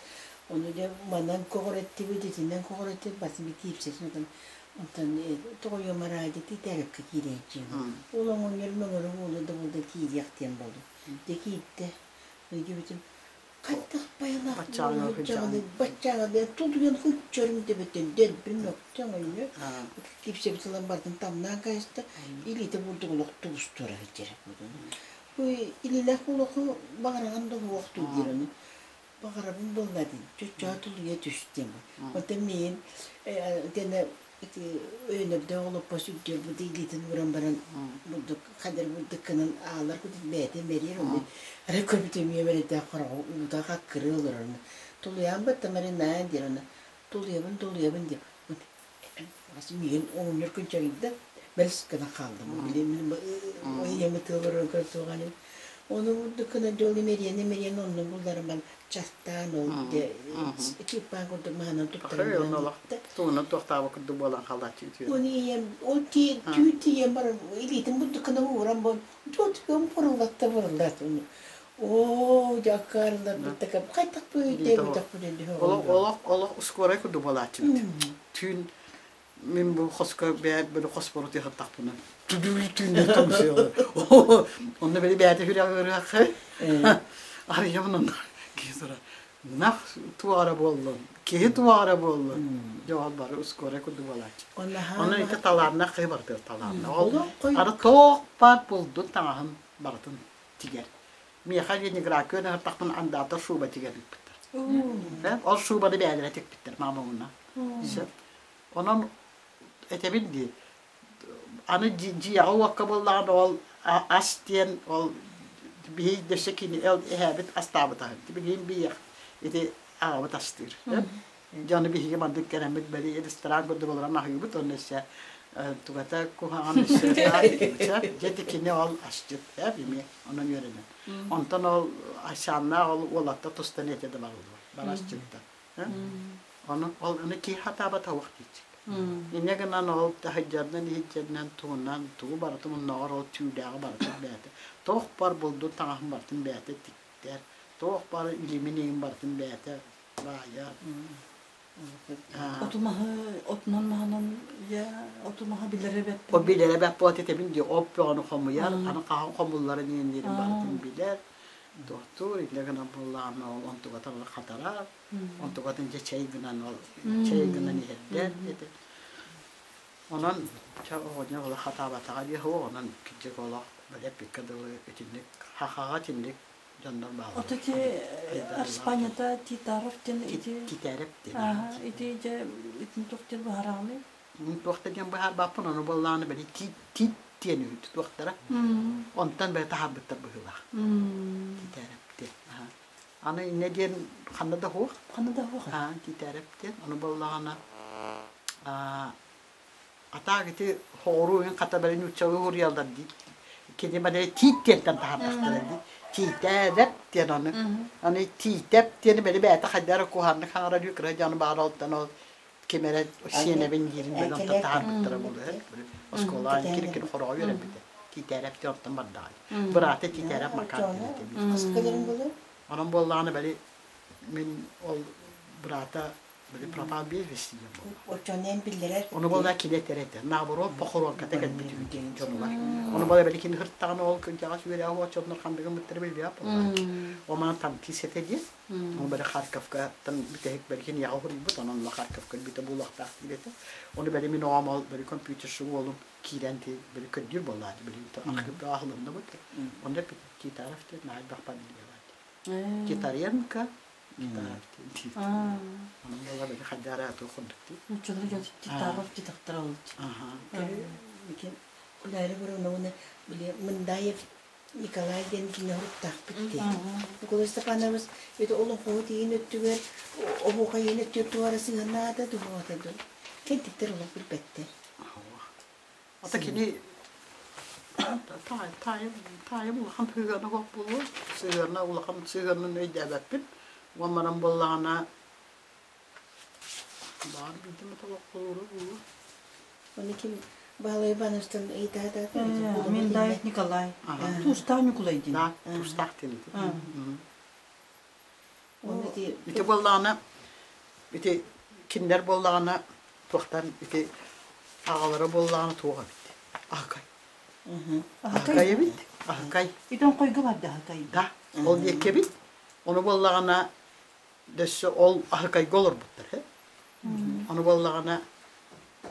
ону дьэ манан көҕүрэттибит итинэн көҕүрэттибит басым киипсэтин отон Онтон тоҕойуом араадьыты итээрэпкэ киирээччим. Ол оҥонньор мөҥөрө буола да буолла киириэх диэн буоллум. Дьэ киирдэ. Өйдүүбүтүм хайдах байылаах баччааҕы баччааҕы тулуйан хуччарым дэбэтэн дэлби мөктө оҥонньор кипсэбит ылан бардым тамнаан кайыста илиитэ бурдук олох тубустура сылдьар илиилээх буолуоху баҕараҕын да уохтуу диир ону Баҕарабын буолла дии, чоччоҕо тулуйа түстүм. Оттон миигин итиэннэ ити өйөнөрдөөх олоппос үрдүөр илиитин ууран баран бурдук хадыр бурдукканан аалар курдук бэйэтэ мэрийэр ону эрэ көрбүтүм ийэм эрэйдээх хараҕа уута хаккырыы олорор тулуйаан баттам эрэ наан диир аны тулуйабын тулуйабын диир миигин оҕонньор күнчэгийдэ. Бэлс гына хааллым. Били мин ийэм ытыаларын көрдүҕэним. Ону бурдук гына дьол имэрийэн-имэрийэн онно булларым частаан ол чыыппаан курдук маһынан туттаран баран тугунан туохтаабы курдук буолан хаалааччы үтүө. Оны ийэм ол түүн тиийэн баран илиитин бурдук гына ууран бон туотугум буруллатта буруллат оо дьаккаарылар буттака хайтах бу өйдөөбөтөхпүн Олох олох олох ускуорай курдук буолааччыбыт. Түүн мин бу хоско бэйэ били хоспору тыһаттахпына түдүүл түүннэр тоҥсуйалар. Онно били бэйэтэ хүрэх ыарыаххы. Арыйабын онно киһи тура нах туара буоллун, киһи туара буоллун. Дьэ ол бары ускуорай курдук буолааччы. Онно ити талааннаах киһи барытыгар талааннаах. Ол ары тоох баар булдун таҥаһын барытын тигэр. Миэхэ Ленинградка үөрэнэртахпын андаатар шуба тигэр ыыппыттар. Ол шубаны бэйэлэрэ тикпиттэр маамабына. Сөп. Онон этэбин дии, аны дьиэҕэ-уокка буоллаҕына ол ас диэн ол биһи дөссө кини эһээбит астаабыт аһын билигин биһиэх ити аҕабыт астыыр. Дьэ ону биһиги маннык кэлэммит били ресторан курдук олорон аһыыбыт онно өссө тугата куһаҕан өссө дьэ ити кини ол асчыт эмиэ онон үөрэнэн. Онтон ол Айсааннаах ол уолаттар тустан этэ да барыллар бар асчыттар. Ону ол аны киһи хатаабат ауах диэччик. Инньэ гынан ол таһырдьанан иһирдьэнэн тугунан тугу барытын оннооҕор ол түүлээҕи барытын бэйэтэ туох бар булдун таҥаһын барытын бэйэтэ тиктэр, туох бар илимин иһин барытын бэйэтэ баайар. Оту-маһы отунан маһынан я оту-маһы билэрэ бэрт. О билэрэ бэрт буолат этэбин дии оп бөҕөнү хомуйар, аны хаһан хомулларын иэнниирин барытын билэр. Туохтуур, инньэ гынан буоллаҕына ол онтугата хатарар. Онтукатын дьэ чэй гынан ол чэй гынан иһэрдэр этэ. Онон чэ оҕонньор олох хатаабатаҕа диэх онон кырдьык олох бэлэппиккэ дылы итинник хахаҕа итинник дьоннор бааллар. Ото ити Аспанята Титаров диэн ити Титарев диэн. Ити дьэ итин туох диэн быһаараҕыный? Туох да диэн быһаарбаппын, ону буоллаҕына били тиит тиит диэн үһү туохтара. Онтон бэйэ таһаарбыттар быһыылаах. Титарев диэн. Аны инньэ диэн ханна да суох. Ханна да суох. Аа, Титээрэп диэн. Ону буоллаҕына атаак ити хоҕуруу иһин хата бары нууччалыы уруйаллар дии. Кини бары тиит диэнтэн таһаардахтара дии. Тиитээрэп диэн ону. Аны тиитэп диэни бэли бэйэтэ хайдах эрэ куһааннык хаҥарар үкрэ дьону баара олтон ол ким эрэ сиэнэбин диирин били онтон таһаарбыттара буолуо. Оскуолаҕа кир-кир хороҕо үөрэммитэ. Тиитээрэп диэн онтон бардаҕа. Быраата Титээрэп Макар диэн этэ. Онон буоллаҕына били мин ол быраата били пропал без вести диэн буолла. Оччонен биллэрэр. Ону буолла кини этэр этэ. Наоборот похоронката кэлбит үһү диэн дьонугар. Ону буолла били кини хыртаҕына ол күндэҕэс үөрэҕи оччоннор ханныгын быттары билбэт буолла. Оман танкист этэ диэн. Ол били Харьковкаттан бүтэһик били киниэхэ уһуруйбут, онон Харьковка өлбүтэ буолуохтаах диэбитэ. Ону били мин оҕом ол били компьютерщик уолум киирэн били көрдүүр буоллаат били аһылынныбыт онно Титаров диэн наһаа элбэх фамилия баар Титаренко Титаров диэн онон буолла били хайдара атыы курдук дии Нуччалар Титаров титахтар олуччу Кулаары Воронова били Мындаев Николай диэн кини уруттаахпыт дии. Николай Степанович это олоҥхоһут иин өттүгэр оһуохай иин өттүгэр туора сыһыаннаата дуһуота дуу. Кэнтиктэр олох билбэттэр. Ата кини таайым таайым улахан сыһыана суох буолуо. Сыһыана улахан сыһыанын өйдөөбөппүн. Уон баран буоллаҕына баар биирдэ эмэ тобоххолуура буолуо. Оны ким Баһылай Ивановичтан ыйытаата Миндаев Николай. Туустаах Ньукулай диэн. Да, туустаах диэн ити. Ити буоллаҕына ити кинилэр буоллаҕына туохтан ити аҕалара буоллаҕына туох эбит? Аһыкай. Аһыкай эбит. Аһыкай. Итон хойго барда аһыкай. Да, ол диэки эбит. Ону буоллаҕына дөссө ол аһыкайга олорбуттар. Ону буоллаҕына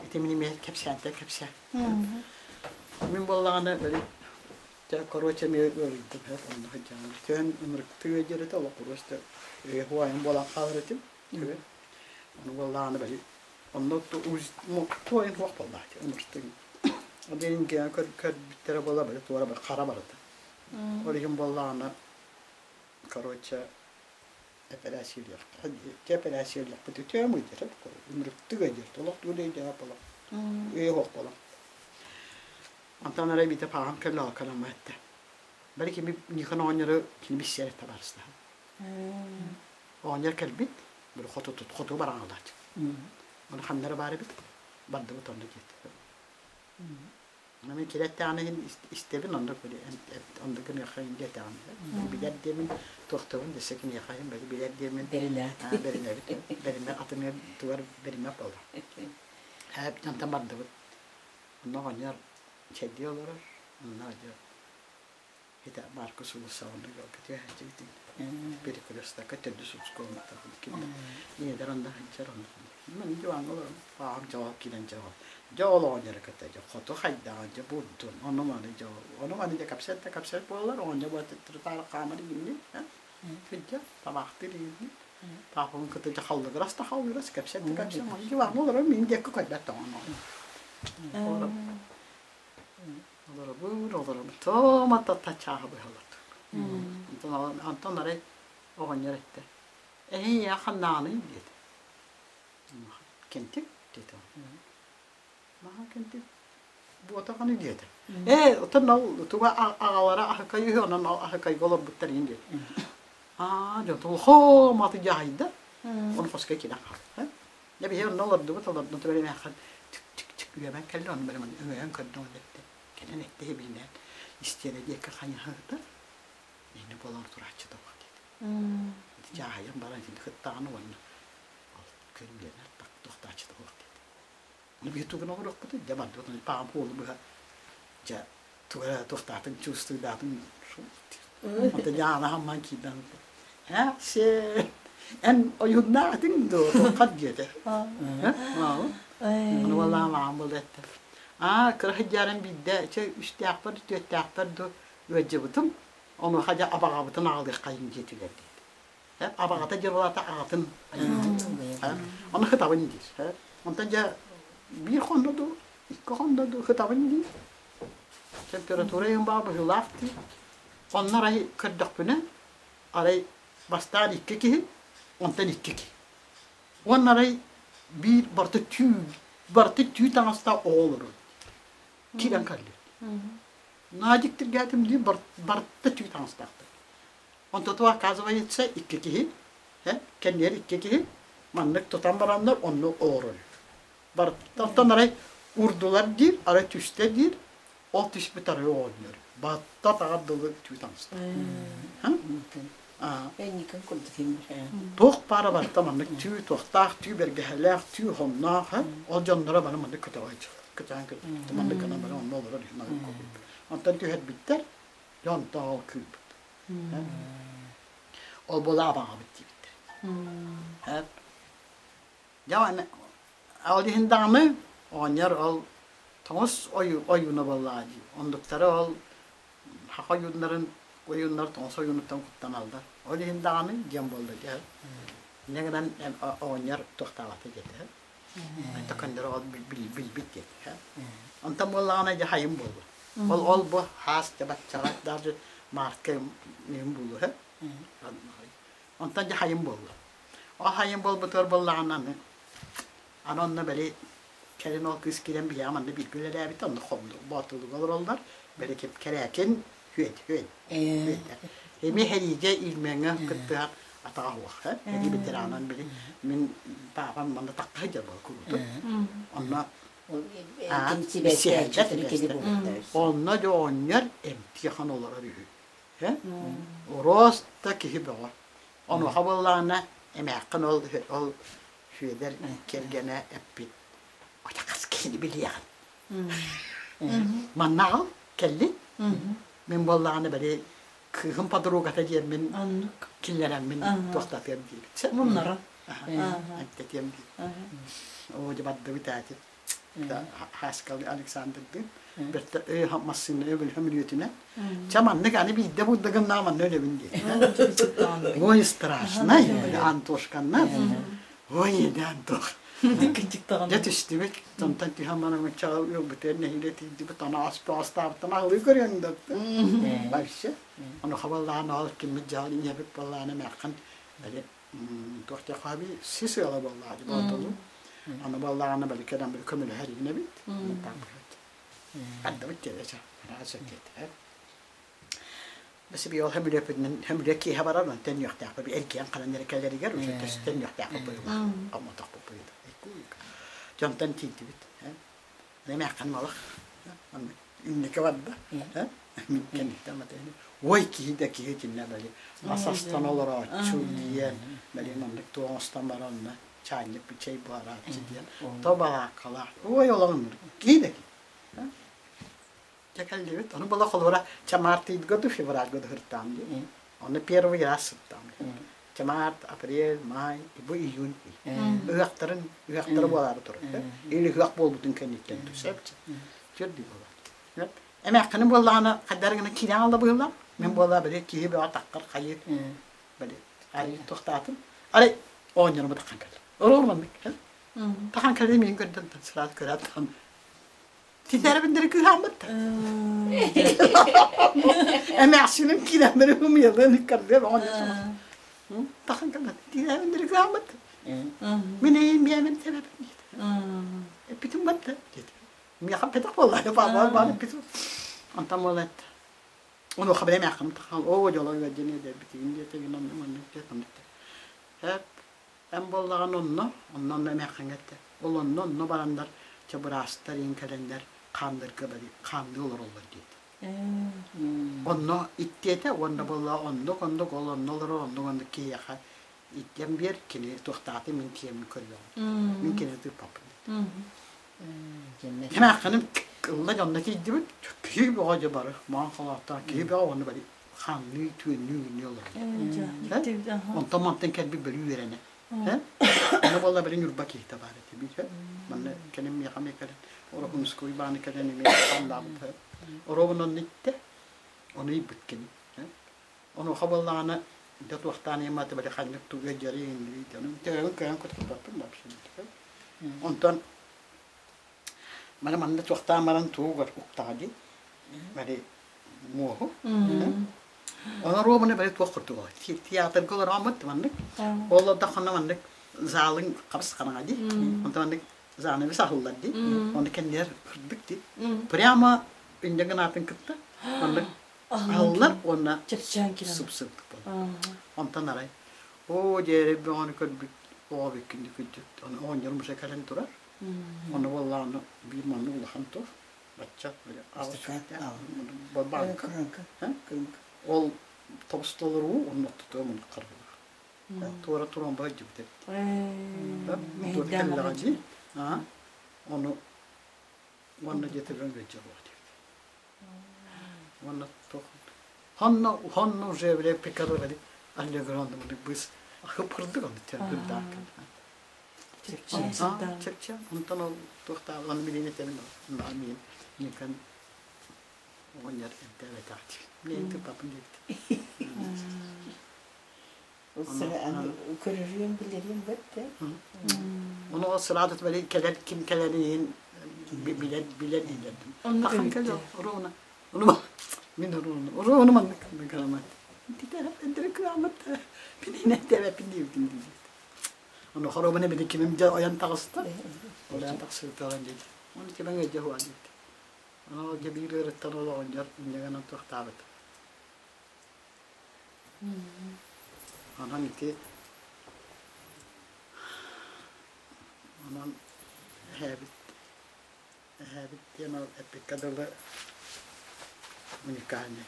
ити мин эмиэ кэпсээнтэн кэпсээн. Мин буоллаҕына Дьэ, короче, эмиэ ыарыйдым эр онно сылдьаҕын. Түһэн ынырыктыы ыалдьар этэ, олох просто уһуайан буолан хаалар этим. Ону буоллаҕына били онно туойун суох буоллаҕа ити ынырыктыы. Ол иһин көрбүттэрэ буола били туора били хара барыта. Ол иһин буоллаҕына короче эпэрээссийэлиэххэ эпэрээссийэлиэхпит үтүөм ыйдара ынырыктыы ыалдьар олох тугу да өйдөөбөт буолан өйө суох буолан. Онтон арай биитэ пааҕым кэллэ алканамма эттэ. Бары кими Никон оҕонньору кини биссиэр этэ барыстаһа. Оҕонньор кэлбит, били хоту хоту бараҥалааччы. Ону ханнара баар эбит, бардыбыт онно диэт. Мин килэттэҕинэ иһин истэбин оннук били оннук гыныахха диэтэҕин билэр диэмин туохтабын десе киниэхэ иһин били билэр диэмин бэринэбит бэримэ атыҥа тугар бэримэт буолла. Дьонтон бардыбыт. Онно оҕонньор чэйдии олорор, онно дьэ ити Маркус уулуссаҕа оннук түһээччибитин перекрестокка төрдүс ускуолунаттан ким ийэлэр онно сылдьар онно мен диваҥҥа олорон паам дьоҕо киирэн дьоҕо дьэ ол оҕонньоро кытта дьэ хоту хайдаҕа дьэ бурдун ону маны дьэ ону маны дьэ кэпсэт да кэпсэт буолар оҕонньор бу тырытаары хаамар иҥни сылдьар табаахтыыр иҥни паапабын кытта дьэ халлыгырас да халлыгырас кэпсэт да кэпсэт диваҥҥа олорон мин диэки көрбөт даҕаны Олоробун, олоробун. Тоом аттата чааһы быһалар. Онтон, онтон арай оҕонньор эттэ. Эһи ийэ ханнааный диэтэ. Кентик диэтэ. Маха кентик буотаҕаны диэтэ. Ээ, отон ол туга аҕалара аһыкай үһү, онон аһыкайга олорбуттар иин диэтэ. Аа, дьон хоо маты дьаһайда. Оны хоско киирэн хаалла. Дьэ биһи онно олордубут, олордон турар эмээххин түк-түк-түк үөмэн кэллэ, ону бары манна өҥөйөн көрдө уонна эттэ. Кэлэн эттэ иһибинээн истиэнэ диэки хайыһыыта ини буолан турааччы тоҕо диэтэ. Ити дьааһыйан баран итини кыттаҕына уонна ол көрүүлэнэр туохтааччы тоҕо диэтэ. Ону биһи тугун оҥоруохпутуй? Дьэ бардыбыт, ону паам хуолу быһа дьэ туга эрэ туохтаатын чувствуйдаатын Онто дьаана хамман киирдэн ээ сен эн ойуннаатыҥ дуо туоххат диэтэ ону буоллаҕа маҕан буолла эттэ аа кыра сылдьааран биирдэ чэ үстээхпэр түөртээхпэр ду ыалдьыбытым онуоха дьэ абаҕабытын аҕалыаххайын диэтилэр диэтэ абаҕата дьылата аҕатын ону хытабын диир онтон дьэ биир хонно дуу икки хонно дуу хытабын диир Температура иһин быһыылаах дии. Онно арай көрдөхпүнэ, арай бастаан икки киһи, онтон икки киһи. Уонна арай биир барыта түү, барыта түү таҥастаах оҕо олорор. Киирэн кэллэ. Надик тиргээтим дии барыта түү таҥастаахтар. Онтон оказывается икки киһи, кэннигэр икки киһи маннык тутан бараннар онно олорор. Барыттан арай урдулар диир, арай түстэ диир, ол түспүт арай оҕонньор. Батта таҕар дылы түү таҥаста. Туох баара барыта маннык түү туохтаах, түү бэргэһэлээх, түү хонноох, ол дьонноро бары маннык көтөҕө көтөҕөн көтөҕөн маннык гынан бары онно олорор Онтон түһэрбиттэр, дьон онтон ол кыырбыт. Ол буола абаҕабыт диэбиттэр. Дьэ ол иһин даҕаны оҕонньор ол тоҥус ойууна буоллаҕа дии. Оннуктары ол саха ойууннарын ойууннар тоҥус ойуунуттан куттаналлар. Ол иһин даҕаны диэн буолла дии. Инньэ гынан оҕонньор туохтаабата диэтэ. Төкөннөрө ол билбит диэтэ. Онтон буоллаҕына дьэ хайым буолла. Ол ол бу хаас дьэ баччаҕа даже мартка ньыгым буолуо. Онтон дьэ хайым буолла. Ол хайым буолбутугар буоллаҕына аны аны онно били кэлин ол кыыс киирэн биһиэхэ манна бииргэ үлэлээбитэ онно хомду Боотулуга олороллор били ким Кэрээкин Хүөт Хүөт эмиэ сэриигэ Ильмеҥҥэ кыттыһар атаҕа суох сэрии ветеранан били мин паапам манна тахха сылдьар буола куруутун онно онно дьэ оҕонньор эмтиэхэн олорор үһү Оруос да киһи бөҕө. Онуоха буоллаҕына эмээххин ол ол Сүөдэр кэргэнэ эппит хас киһини билиэҕин. Манна аҕал кэллин. Мин буоллаҕына били кыыһым подругата диэммин киллэрэммин туохтатыам диэбит. Муннара. Эмтэтиэм диир. Оо дьэ бардыбыт эти. Хаскал Александрдыын бэртэ өй массыына өбүлһөм үлүөтүнэн чэ маннык аны биирдэ булдагыннаа манна өлөбүн диэтэ ой страшнай Антошканнан ой да Антох дьэ түстүбүт онтон түһэн баран ылбытыгар нэһиилэ тиийдибит аны астаабыттан аҕылыы көрүөҥ да вообще ону хабаллаан ол киммит дьаал ийэбит буоллаана эмээххин били туох диэххэ сис ыала буоллаҕа дии боотулу аны буоллаҕына били кэлэн били көмөлөһөр игин эбит. Ардыбыт диэбэчэ, араас диэтэ. Бэсиби ол хөмүлүөпүтүнэн хөмүлүө киэһэ барар, онтон үөхтээхпит эргийэн ханан эрэ кэлэригэр уже төстөн үөхтээхпит быһыылаах, хоммотохпут быһыыта. Дьонтон тиийдибит. Эмээххин малах инники барда. Мин кэнниттэн матыһын. Ой киһи да киһи итиннэ бали ас астан олорооччу диэн бали маннык туох оҥостон баранна чаанньык чэй буһарааччы диэн то балааккалаах. Ой олоҕун киһи да киһи. Дьэ кэллибит. Ону была холура ча март году февраль году сыртаам дии. Ону первый раз сыттаам. Ча март, апрель, май, бу июнь. Ыһыахтарын, ыһыахтара буолаары турар. Или ыһыах буолбутун кэнниттэн түсэп. Түрдүү буолар. Эмээххини буоллаҕына хайдары гына киирэн алла быһыылаах. Мин буолла били киһи бөҕө таххар хайыы били арый туохтаатым. Арай оонньорума таххан кэллим. Оруор маннык. Тахан кэлли мин көрдөн сразу көрөөт Титэрбин кыһааммыт. Эмээхсиним киирэн бери умуйалыан иккардыар оҕонньор Тахан кэлбэт. Титэрбин кыһааммыт. Мин эйин биэмин себебин диэтэ. Эппитим батта диэтэ. Миэхэ петах буолла. Баба бар эппитим. Онтон буолат. Онуоха били эмээххин тахан оо дьоло үөрдүн эдэрбитигин диэтэ гин онно маннык диэт оннук Хэп Эн буоллаҕына онно, онно-онно эмээххиҥҥэ эттэ. Ол онно-онно бараннар, чэ быраастар иин кэлэннэр хааннырга бали хаанныы олороллор диэтэ. Онно иттиэтэ уонна буолла оннук-оннук ол онно олорор оннук-оннук киһиэхэ иттиэн биэр, кини туохтааты мин киэммин көрүөҕүм. Мин кинини тыыппаппын диэтэ. Эмээххиним ылла дьонно тиийдибит, киһи бөҕө дьэ бары, маҥан халааттаах киһи бөҕө уонна бали хаанныы, түөннүү үүннүү олорор. Онтон мантан кэлбит бөлүү үөрэнэ. Онно буолла били Ньурба киһитэ баар этэ биир. Манна кэлин миэхэ эмиэ кэлэн Ороһунускай Уйбааны кэлэн эмиэ хааннаабыт. Оруобун онно иттэ. Ону ыйбыт кини. Онуоха буоллаҕына дьэ туохтаан ыймааты били ханнык тугу дьары иҥнибит. Ону төһөбүн кыайан кутурбаппын вообще. Онтон Маны манна туохтаан баран тугугар уктаҕа дии. Бары муоһу. Онон робуна бары туох курдуга. Театрга олорооммут маннык. Ол олордоххуна маннык залын хабыс хараҥа дии. Онтон маннык занавес аһыллар дии. Оны кэннигэр кырдык дии. Прямо инньэ гынаатын кытта маннык аһыллар уонна чэпчээн киирэн сып-сып Онтон арай оо дьээрэй бөҕөнү көрбүт оҕо бүккүндү күддүт. Ону оҕонньорум уже кэлэн турар. Ону буоллаҕына биир маннык улахан тур, бачча бааҥка. Ол тобус толоруу онно тутуом оннук харбылаах. Туора туран баһыйдыбыт эбит. Туора кэллэҕэ дии. Ону уонна дьиэтигэр ыалдьар диэбит. Уонна туох Ханна ханна уже бile пикадо били аллеграндым быс хыпырдык онну тердим Чэпчээн сырдаан. Чэпчээн. Онтон ол туохтааҕын билин этэбин миин Никон оҕонньор эмтээбэтэх диир. Мин тыппаппын диэбит. Көрөрүөн билэриэн бэрт Ону ол сыраадат били кэлэр ким кэлэрин иһин билэр билэр дииллэрдим. Онно Тахан кэлэр оруона. Ону мин оруона. Оруона маннык кырамат. Титэрэппин кырамат. Мин инэттээбэппин диэбитим диир. Ону хоруобуна били кимим дьэ ойон таҕыста. Ойон тахсыбыта диэт. Ону кимэн өйдө хуа диэт. Ону дьэ биир ыарыттан ол оҕонньор инньэ туохтаабыт. Онон ити онон эһээбит Эһээбит диэн ол эппиккэ дылы уникальный.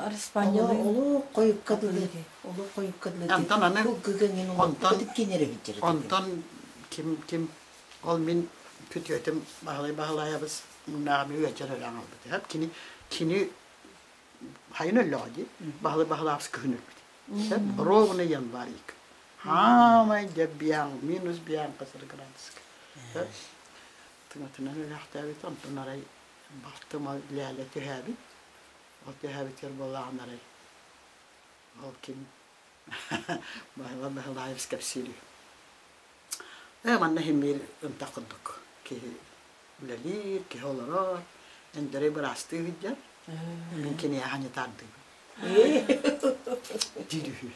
Араспаанньалыы. Олох хойукка дылы, олох хойукка дылы. Онтон аны Кылгыгыҥын онтон кинere гитер. онтон ким ким ол мин күтүөтүм Баһылай Баһылайабыс муннааҕы үөчэр өлөөн албыт. Кини кини хайын өллөҕө дии. Баһылай Баһылаабыс кыһын өлбүт. Ровно январь Хаамай дьэ биаҥ минус биаҥ хасыр градуска. Тыҥатынан өлөөхтөөбүт, онтон арай балтым Лээлэ түһээбит. Ол түһээбитигэр буоллаҕына арай ол ким Баһылай Баһылаевич кэпсиир үһү. Ээ манна иһин биир ынтах курдук киһи үлэлиир, киһи олорор, Өндөрөй быраастыы сылдьар, мин киниэхэ аньытаардыыбын диир үһү.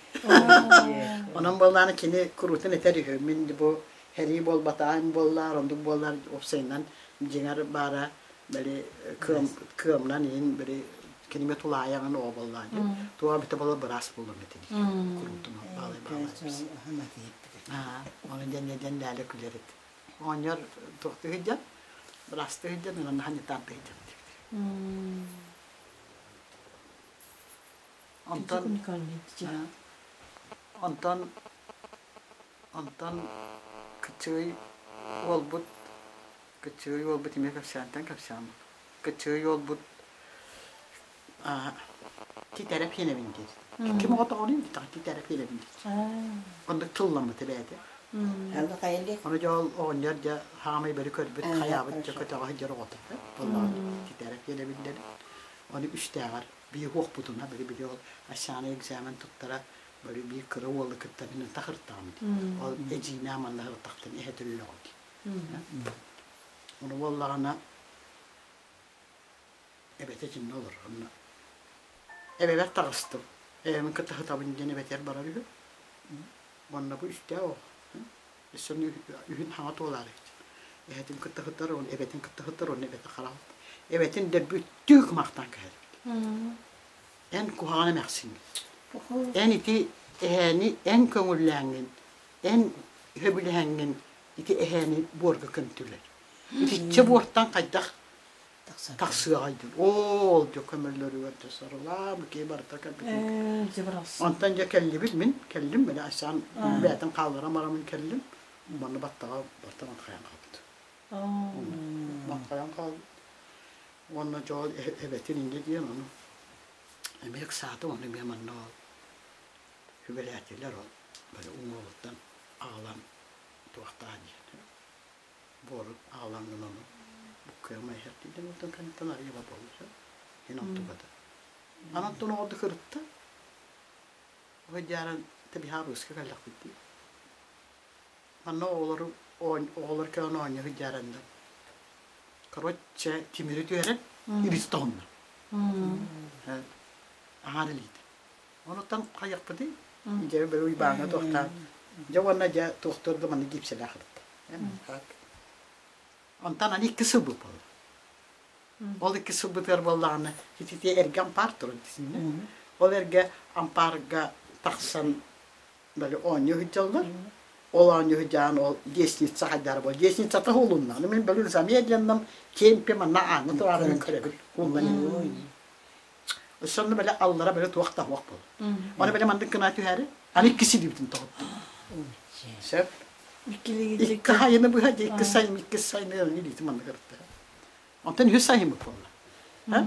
Онон буоллаҕына кини куруутун этэр үһү, мин бу сэрии буолбатаҕым буоллар, оннук буоллар уопсайынан дьиҥэр баара. Били кыам кыамнан иһин били киниме тулаайаҕын оҕо буоллаҕа дии. Туга бүтэ буола быраас буолуом этэ дии. Куруутун баалай баалай. Оны дьэн дьэн лээлэ күлэр эт. Оҕонньор туохтуу сылдьан, быраастыы сылдьан, ынанна ханньытаардыы сылдьан Онтон онтон онтон кыччыгый уолбут кыччыгый уолбут эмиэ кэпсээнтэн кэпсээн кыччыгый уолбут титэрэп хиэнэбин диир. Ким оҕотоҕунуй титэрэп хиэнэбин диир. Оннук тылламмыт эбээтэ. Ону дьэ ол оҕонньор дьэ хаамай бэри көрбүт хайаабыт дьэ көтөҕө сылдьар оҕото буоллаҕа титэрэп хиэнэбин диэн. Ону үстээҕэр биир уохпутуна били били ол Асяна экзамен туттара били биир кыра уолу кытта мин тахыртаҕым дии. Ол эдьиинээ манна ыртахтан эһэ төрүөҕүм дии. Ону буоллаҕына эбэтэ итиннэ олорор онно. Эбэбэр таҕыстым. Эбэбин кытта сытабын диэн эбэтигэр барар үһү. Уонна бу үстээх оҕо. Өссө үһүн хаҥа туолаары эһэтин кытта сытар, уонна эбэтин кытта сытар, уонна эбэтэ хараҕын. Эбэтин дөрбү түүк махтаан кэһэр эбит. Эн куһаҕан эмэхсиҥ. Эн ити эһээни эн көҥүллээҥҥин, эн сөбүлэһэҥҥин ити эһээни буорга көмтүлэр. Итиччэ буортан хайдах тахсыаҕай диэн. Оол дьэ көмөллөрүгэр дьэ сарылаам, киһи барыта кэлбитин. Онтон дьэ кэллибит мин, кэллим, били Айсаан бэйэтин хаалларан бараммын кэллим. Манна баттаҕа барыта маҥхайан хаалбыт. Маҥхайан хаалбыт. Уонна дьэ ол эбэтин инньэ диэн ону эмиэ ыксаатым, ону эмиэ манна ол сүбэлээтилэр ол били уҥуоҕуттан аҕалан туохтаан диэн. Буорун аҕалан гынан буккуйама иһэр диэн оттон кэнниттэн арыйа буолла ин онтуката. Анан тон оҕорду кырытта. Дьааран табиһаа быыска кэллэхпит дии. Манна оҕолору оҕолор кэлэн оонньуу сылдьаараннар. Короче, тимири түһэрэн ибис тоһунна. Аҥаар илиитэ. Онуттан хайахпытый? Дьэ, бары Уйбааҥҥа туохтаан. Дьэ уонна дьэ туохтуур да маннык гипсэлээх эбит. Онтон аны икки сылбыт буолла. Ол икки сылбытыгар буоллаҕына итити эргэ ампаар турар дисиннэ. Ол эргэ ампаарга тахсан бали оонньуу сылдьаллар. Ол оонньуу сылдьан ол лестница хайдара буол. Лестницата уулунна. Аны мин били замедленном темпе манна ааҥҥа турарын көрөбүн. Ууллан Сонно бэлэ аллара бэлэ туох да суох буол. Аны бэлэ маннык гына түһээри, аны икки силиибитин тоҕуттум. Сөп. Икки хайыны быһа дии, икки сайын, икки сайын илиитин маннык ырытта. Онтон үһүс сайыммыт буолла.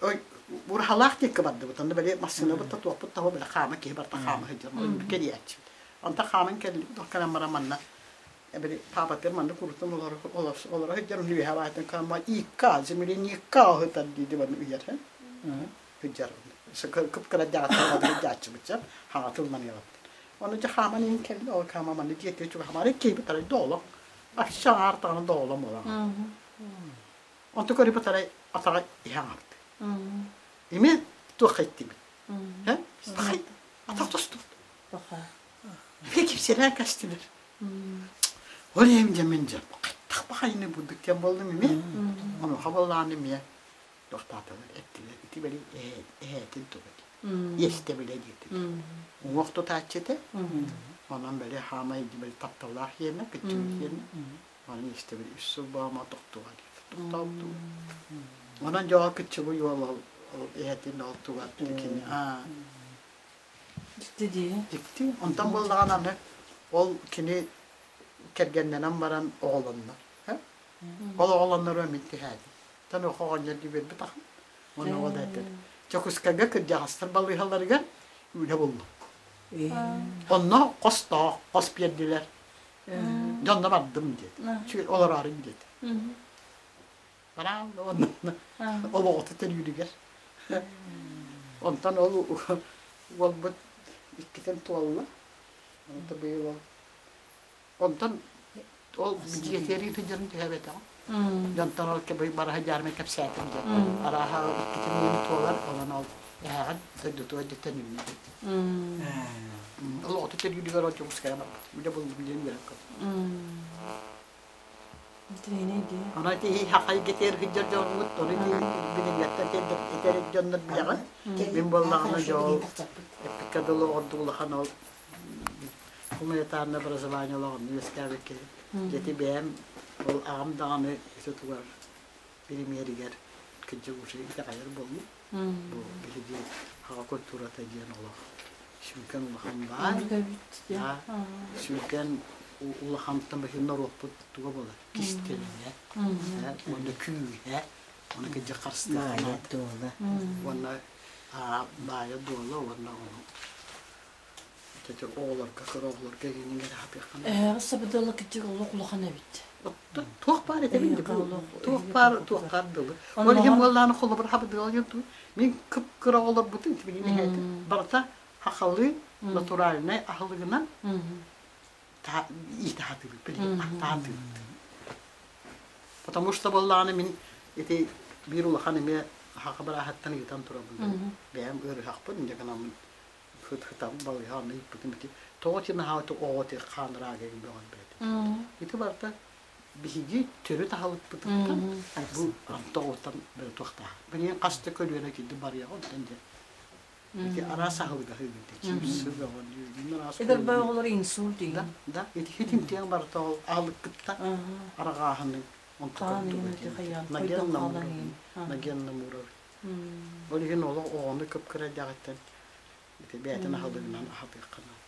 Ой, ураһалаах диэкки бардыбыт. Онно бэлэ массыынабыт да туохпут да бэлэ хаама киһи барта хаама сылдьар. Кэлиэччибит. Онтон хааман кэллибит, кэлэн баран манна Эбэри паапатыгар маннык урутун олоро олоро сылдьар үөһэ баайтан каама икка земляника ыһытар диди баны үйэр сылдьар кып-кыра дьааттар дьааччыбытча хаҥатылланыаҕыт ону дьэ хааман иһин кэлли ол хаама манны дьиэтигэр чугаһамаары киһибит арай дооло ачча аҥаартаҕына доолом буолан онту көрүбүт арай атаҕа иһэ аҥарт эми туохха иттибит атах тостубут кипсэлээн кэстилэр Ол иһин дьэ мин дьэ хаттах баҕайыны бурдук диэн буоллум эмиэ. Онуоха буоллаҕына эмиэ тохтоотолор эттилэр ити били эһээтин туга дии. Иэстэбилэ диэтилэр. Уҥуох тутааччы этэ. Онон били хаамай били тапталлаах иэнэ, кыччыгый иэнэ. Онон иэстэбил үс сыл баама тохтуга диэтэ. Тохтообутуга. Онон дьэ ол кыччыгый уол ол эһэтин ол туга кини аа Дьикти дии. Дьикти. Онтон буоллаҕына аны ол кини кэргэннэнэн баран оҕолонно. Ол оҕолонноро мин түһээтим. Тон оҕонньор диэбит ахан. Уонна ол этэр. Дьокуускайга кырдьаҕастар балыыһаларыгар үлэ буллум. Онно хостоох, хос биэрдилэр. Дьонно бардым диэт. Олороорун диэт. Бараан уонна олоҕото төрүүрүгэр. Онтон ол уолбут иккитин туолла. Онто быйыл ол. Онтон ол дьиэтигэр ыытылдьарын түһээбэтэҕим. Дьонтон ол бараһа дьаармай кэпсээтим диэн. Арааһа иккитин мин туолар, онон ол эһэҕин дойдутугар дьиттэн үүннэ Ол оҕото төрүүрүгэр ол Дьокуускайга барбыт. Үлэ буллум диэн үөрэн көрдüm. Интэриэһинэй дии. Онон ити хахайгытыгар сылдьар дьоммут, ону ити билиҥҥэттэн этэр дьоннор билэҕин. Мин буоллаҕына дьэ ол эппиккэ дылы ордук улахан ол гуманитарное образование олоҕун үөскээбит киһи. Дьэ ити бэйэм ол аҕам даҕаны ити тугар премьеригэр кырдьык уже итэҕэйэр буоллум. Бу биһиги аҕа культурата диэн олох сүҥкэн улахан баай. Сүҥкэн улахантан бэһин норуоппут туга буолар кистэлэҥэ уонна күүһэ уонна кырдьык харыстыахха дуола уонна баайа дуола уонна ону оҕолорго кыра оҕолорго иҥэрэ сатыахха Эһэҕэ сабыдыала кырдьык олох улахан эбит. Туох баар этэбин де туох баар туоххар дылы. Ол иһин буоллааны холобур хабыдыал диэн туу. Мин кып-кыра оҕолорбутун билигин эһээтим. Барыта хахалы натуральнай аһылыгынан иитаатыбыт билигин ахтаатыбыт. Потому что буоллааны мин ити биир улахан эмиэ хаха барааһыттан ыытан турабын. Бэйэм ыарыһахпын, инде гынаммын хыт-хытам балыыһа онно ыыппытым ити тоҕо ити наһаа оҕо ити хаанырааga бөҕөн бэйэтэ. Ити барыта биһиги төрүт аһылыкпытыттан бу тоҕуттан бөрө туохтаах. Билигин хас да көлүөнэ киирди барыаҕа онтон диэн. Ити араас аһылыга аһыыбыт чипсы бөҕөн араас Эдэр оҕолор инсульт Да, да, ити хитимтиэн барыта ол аһылыккытта арҕааһыны онтукан Наген Намуров. Ол иһин олох оҕону кып-кыра эрдэҕиттэн ити бэйэтин аһылыгынан аһатыахха наада.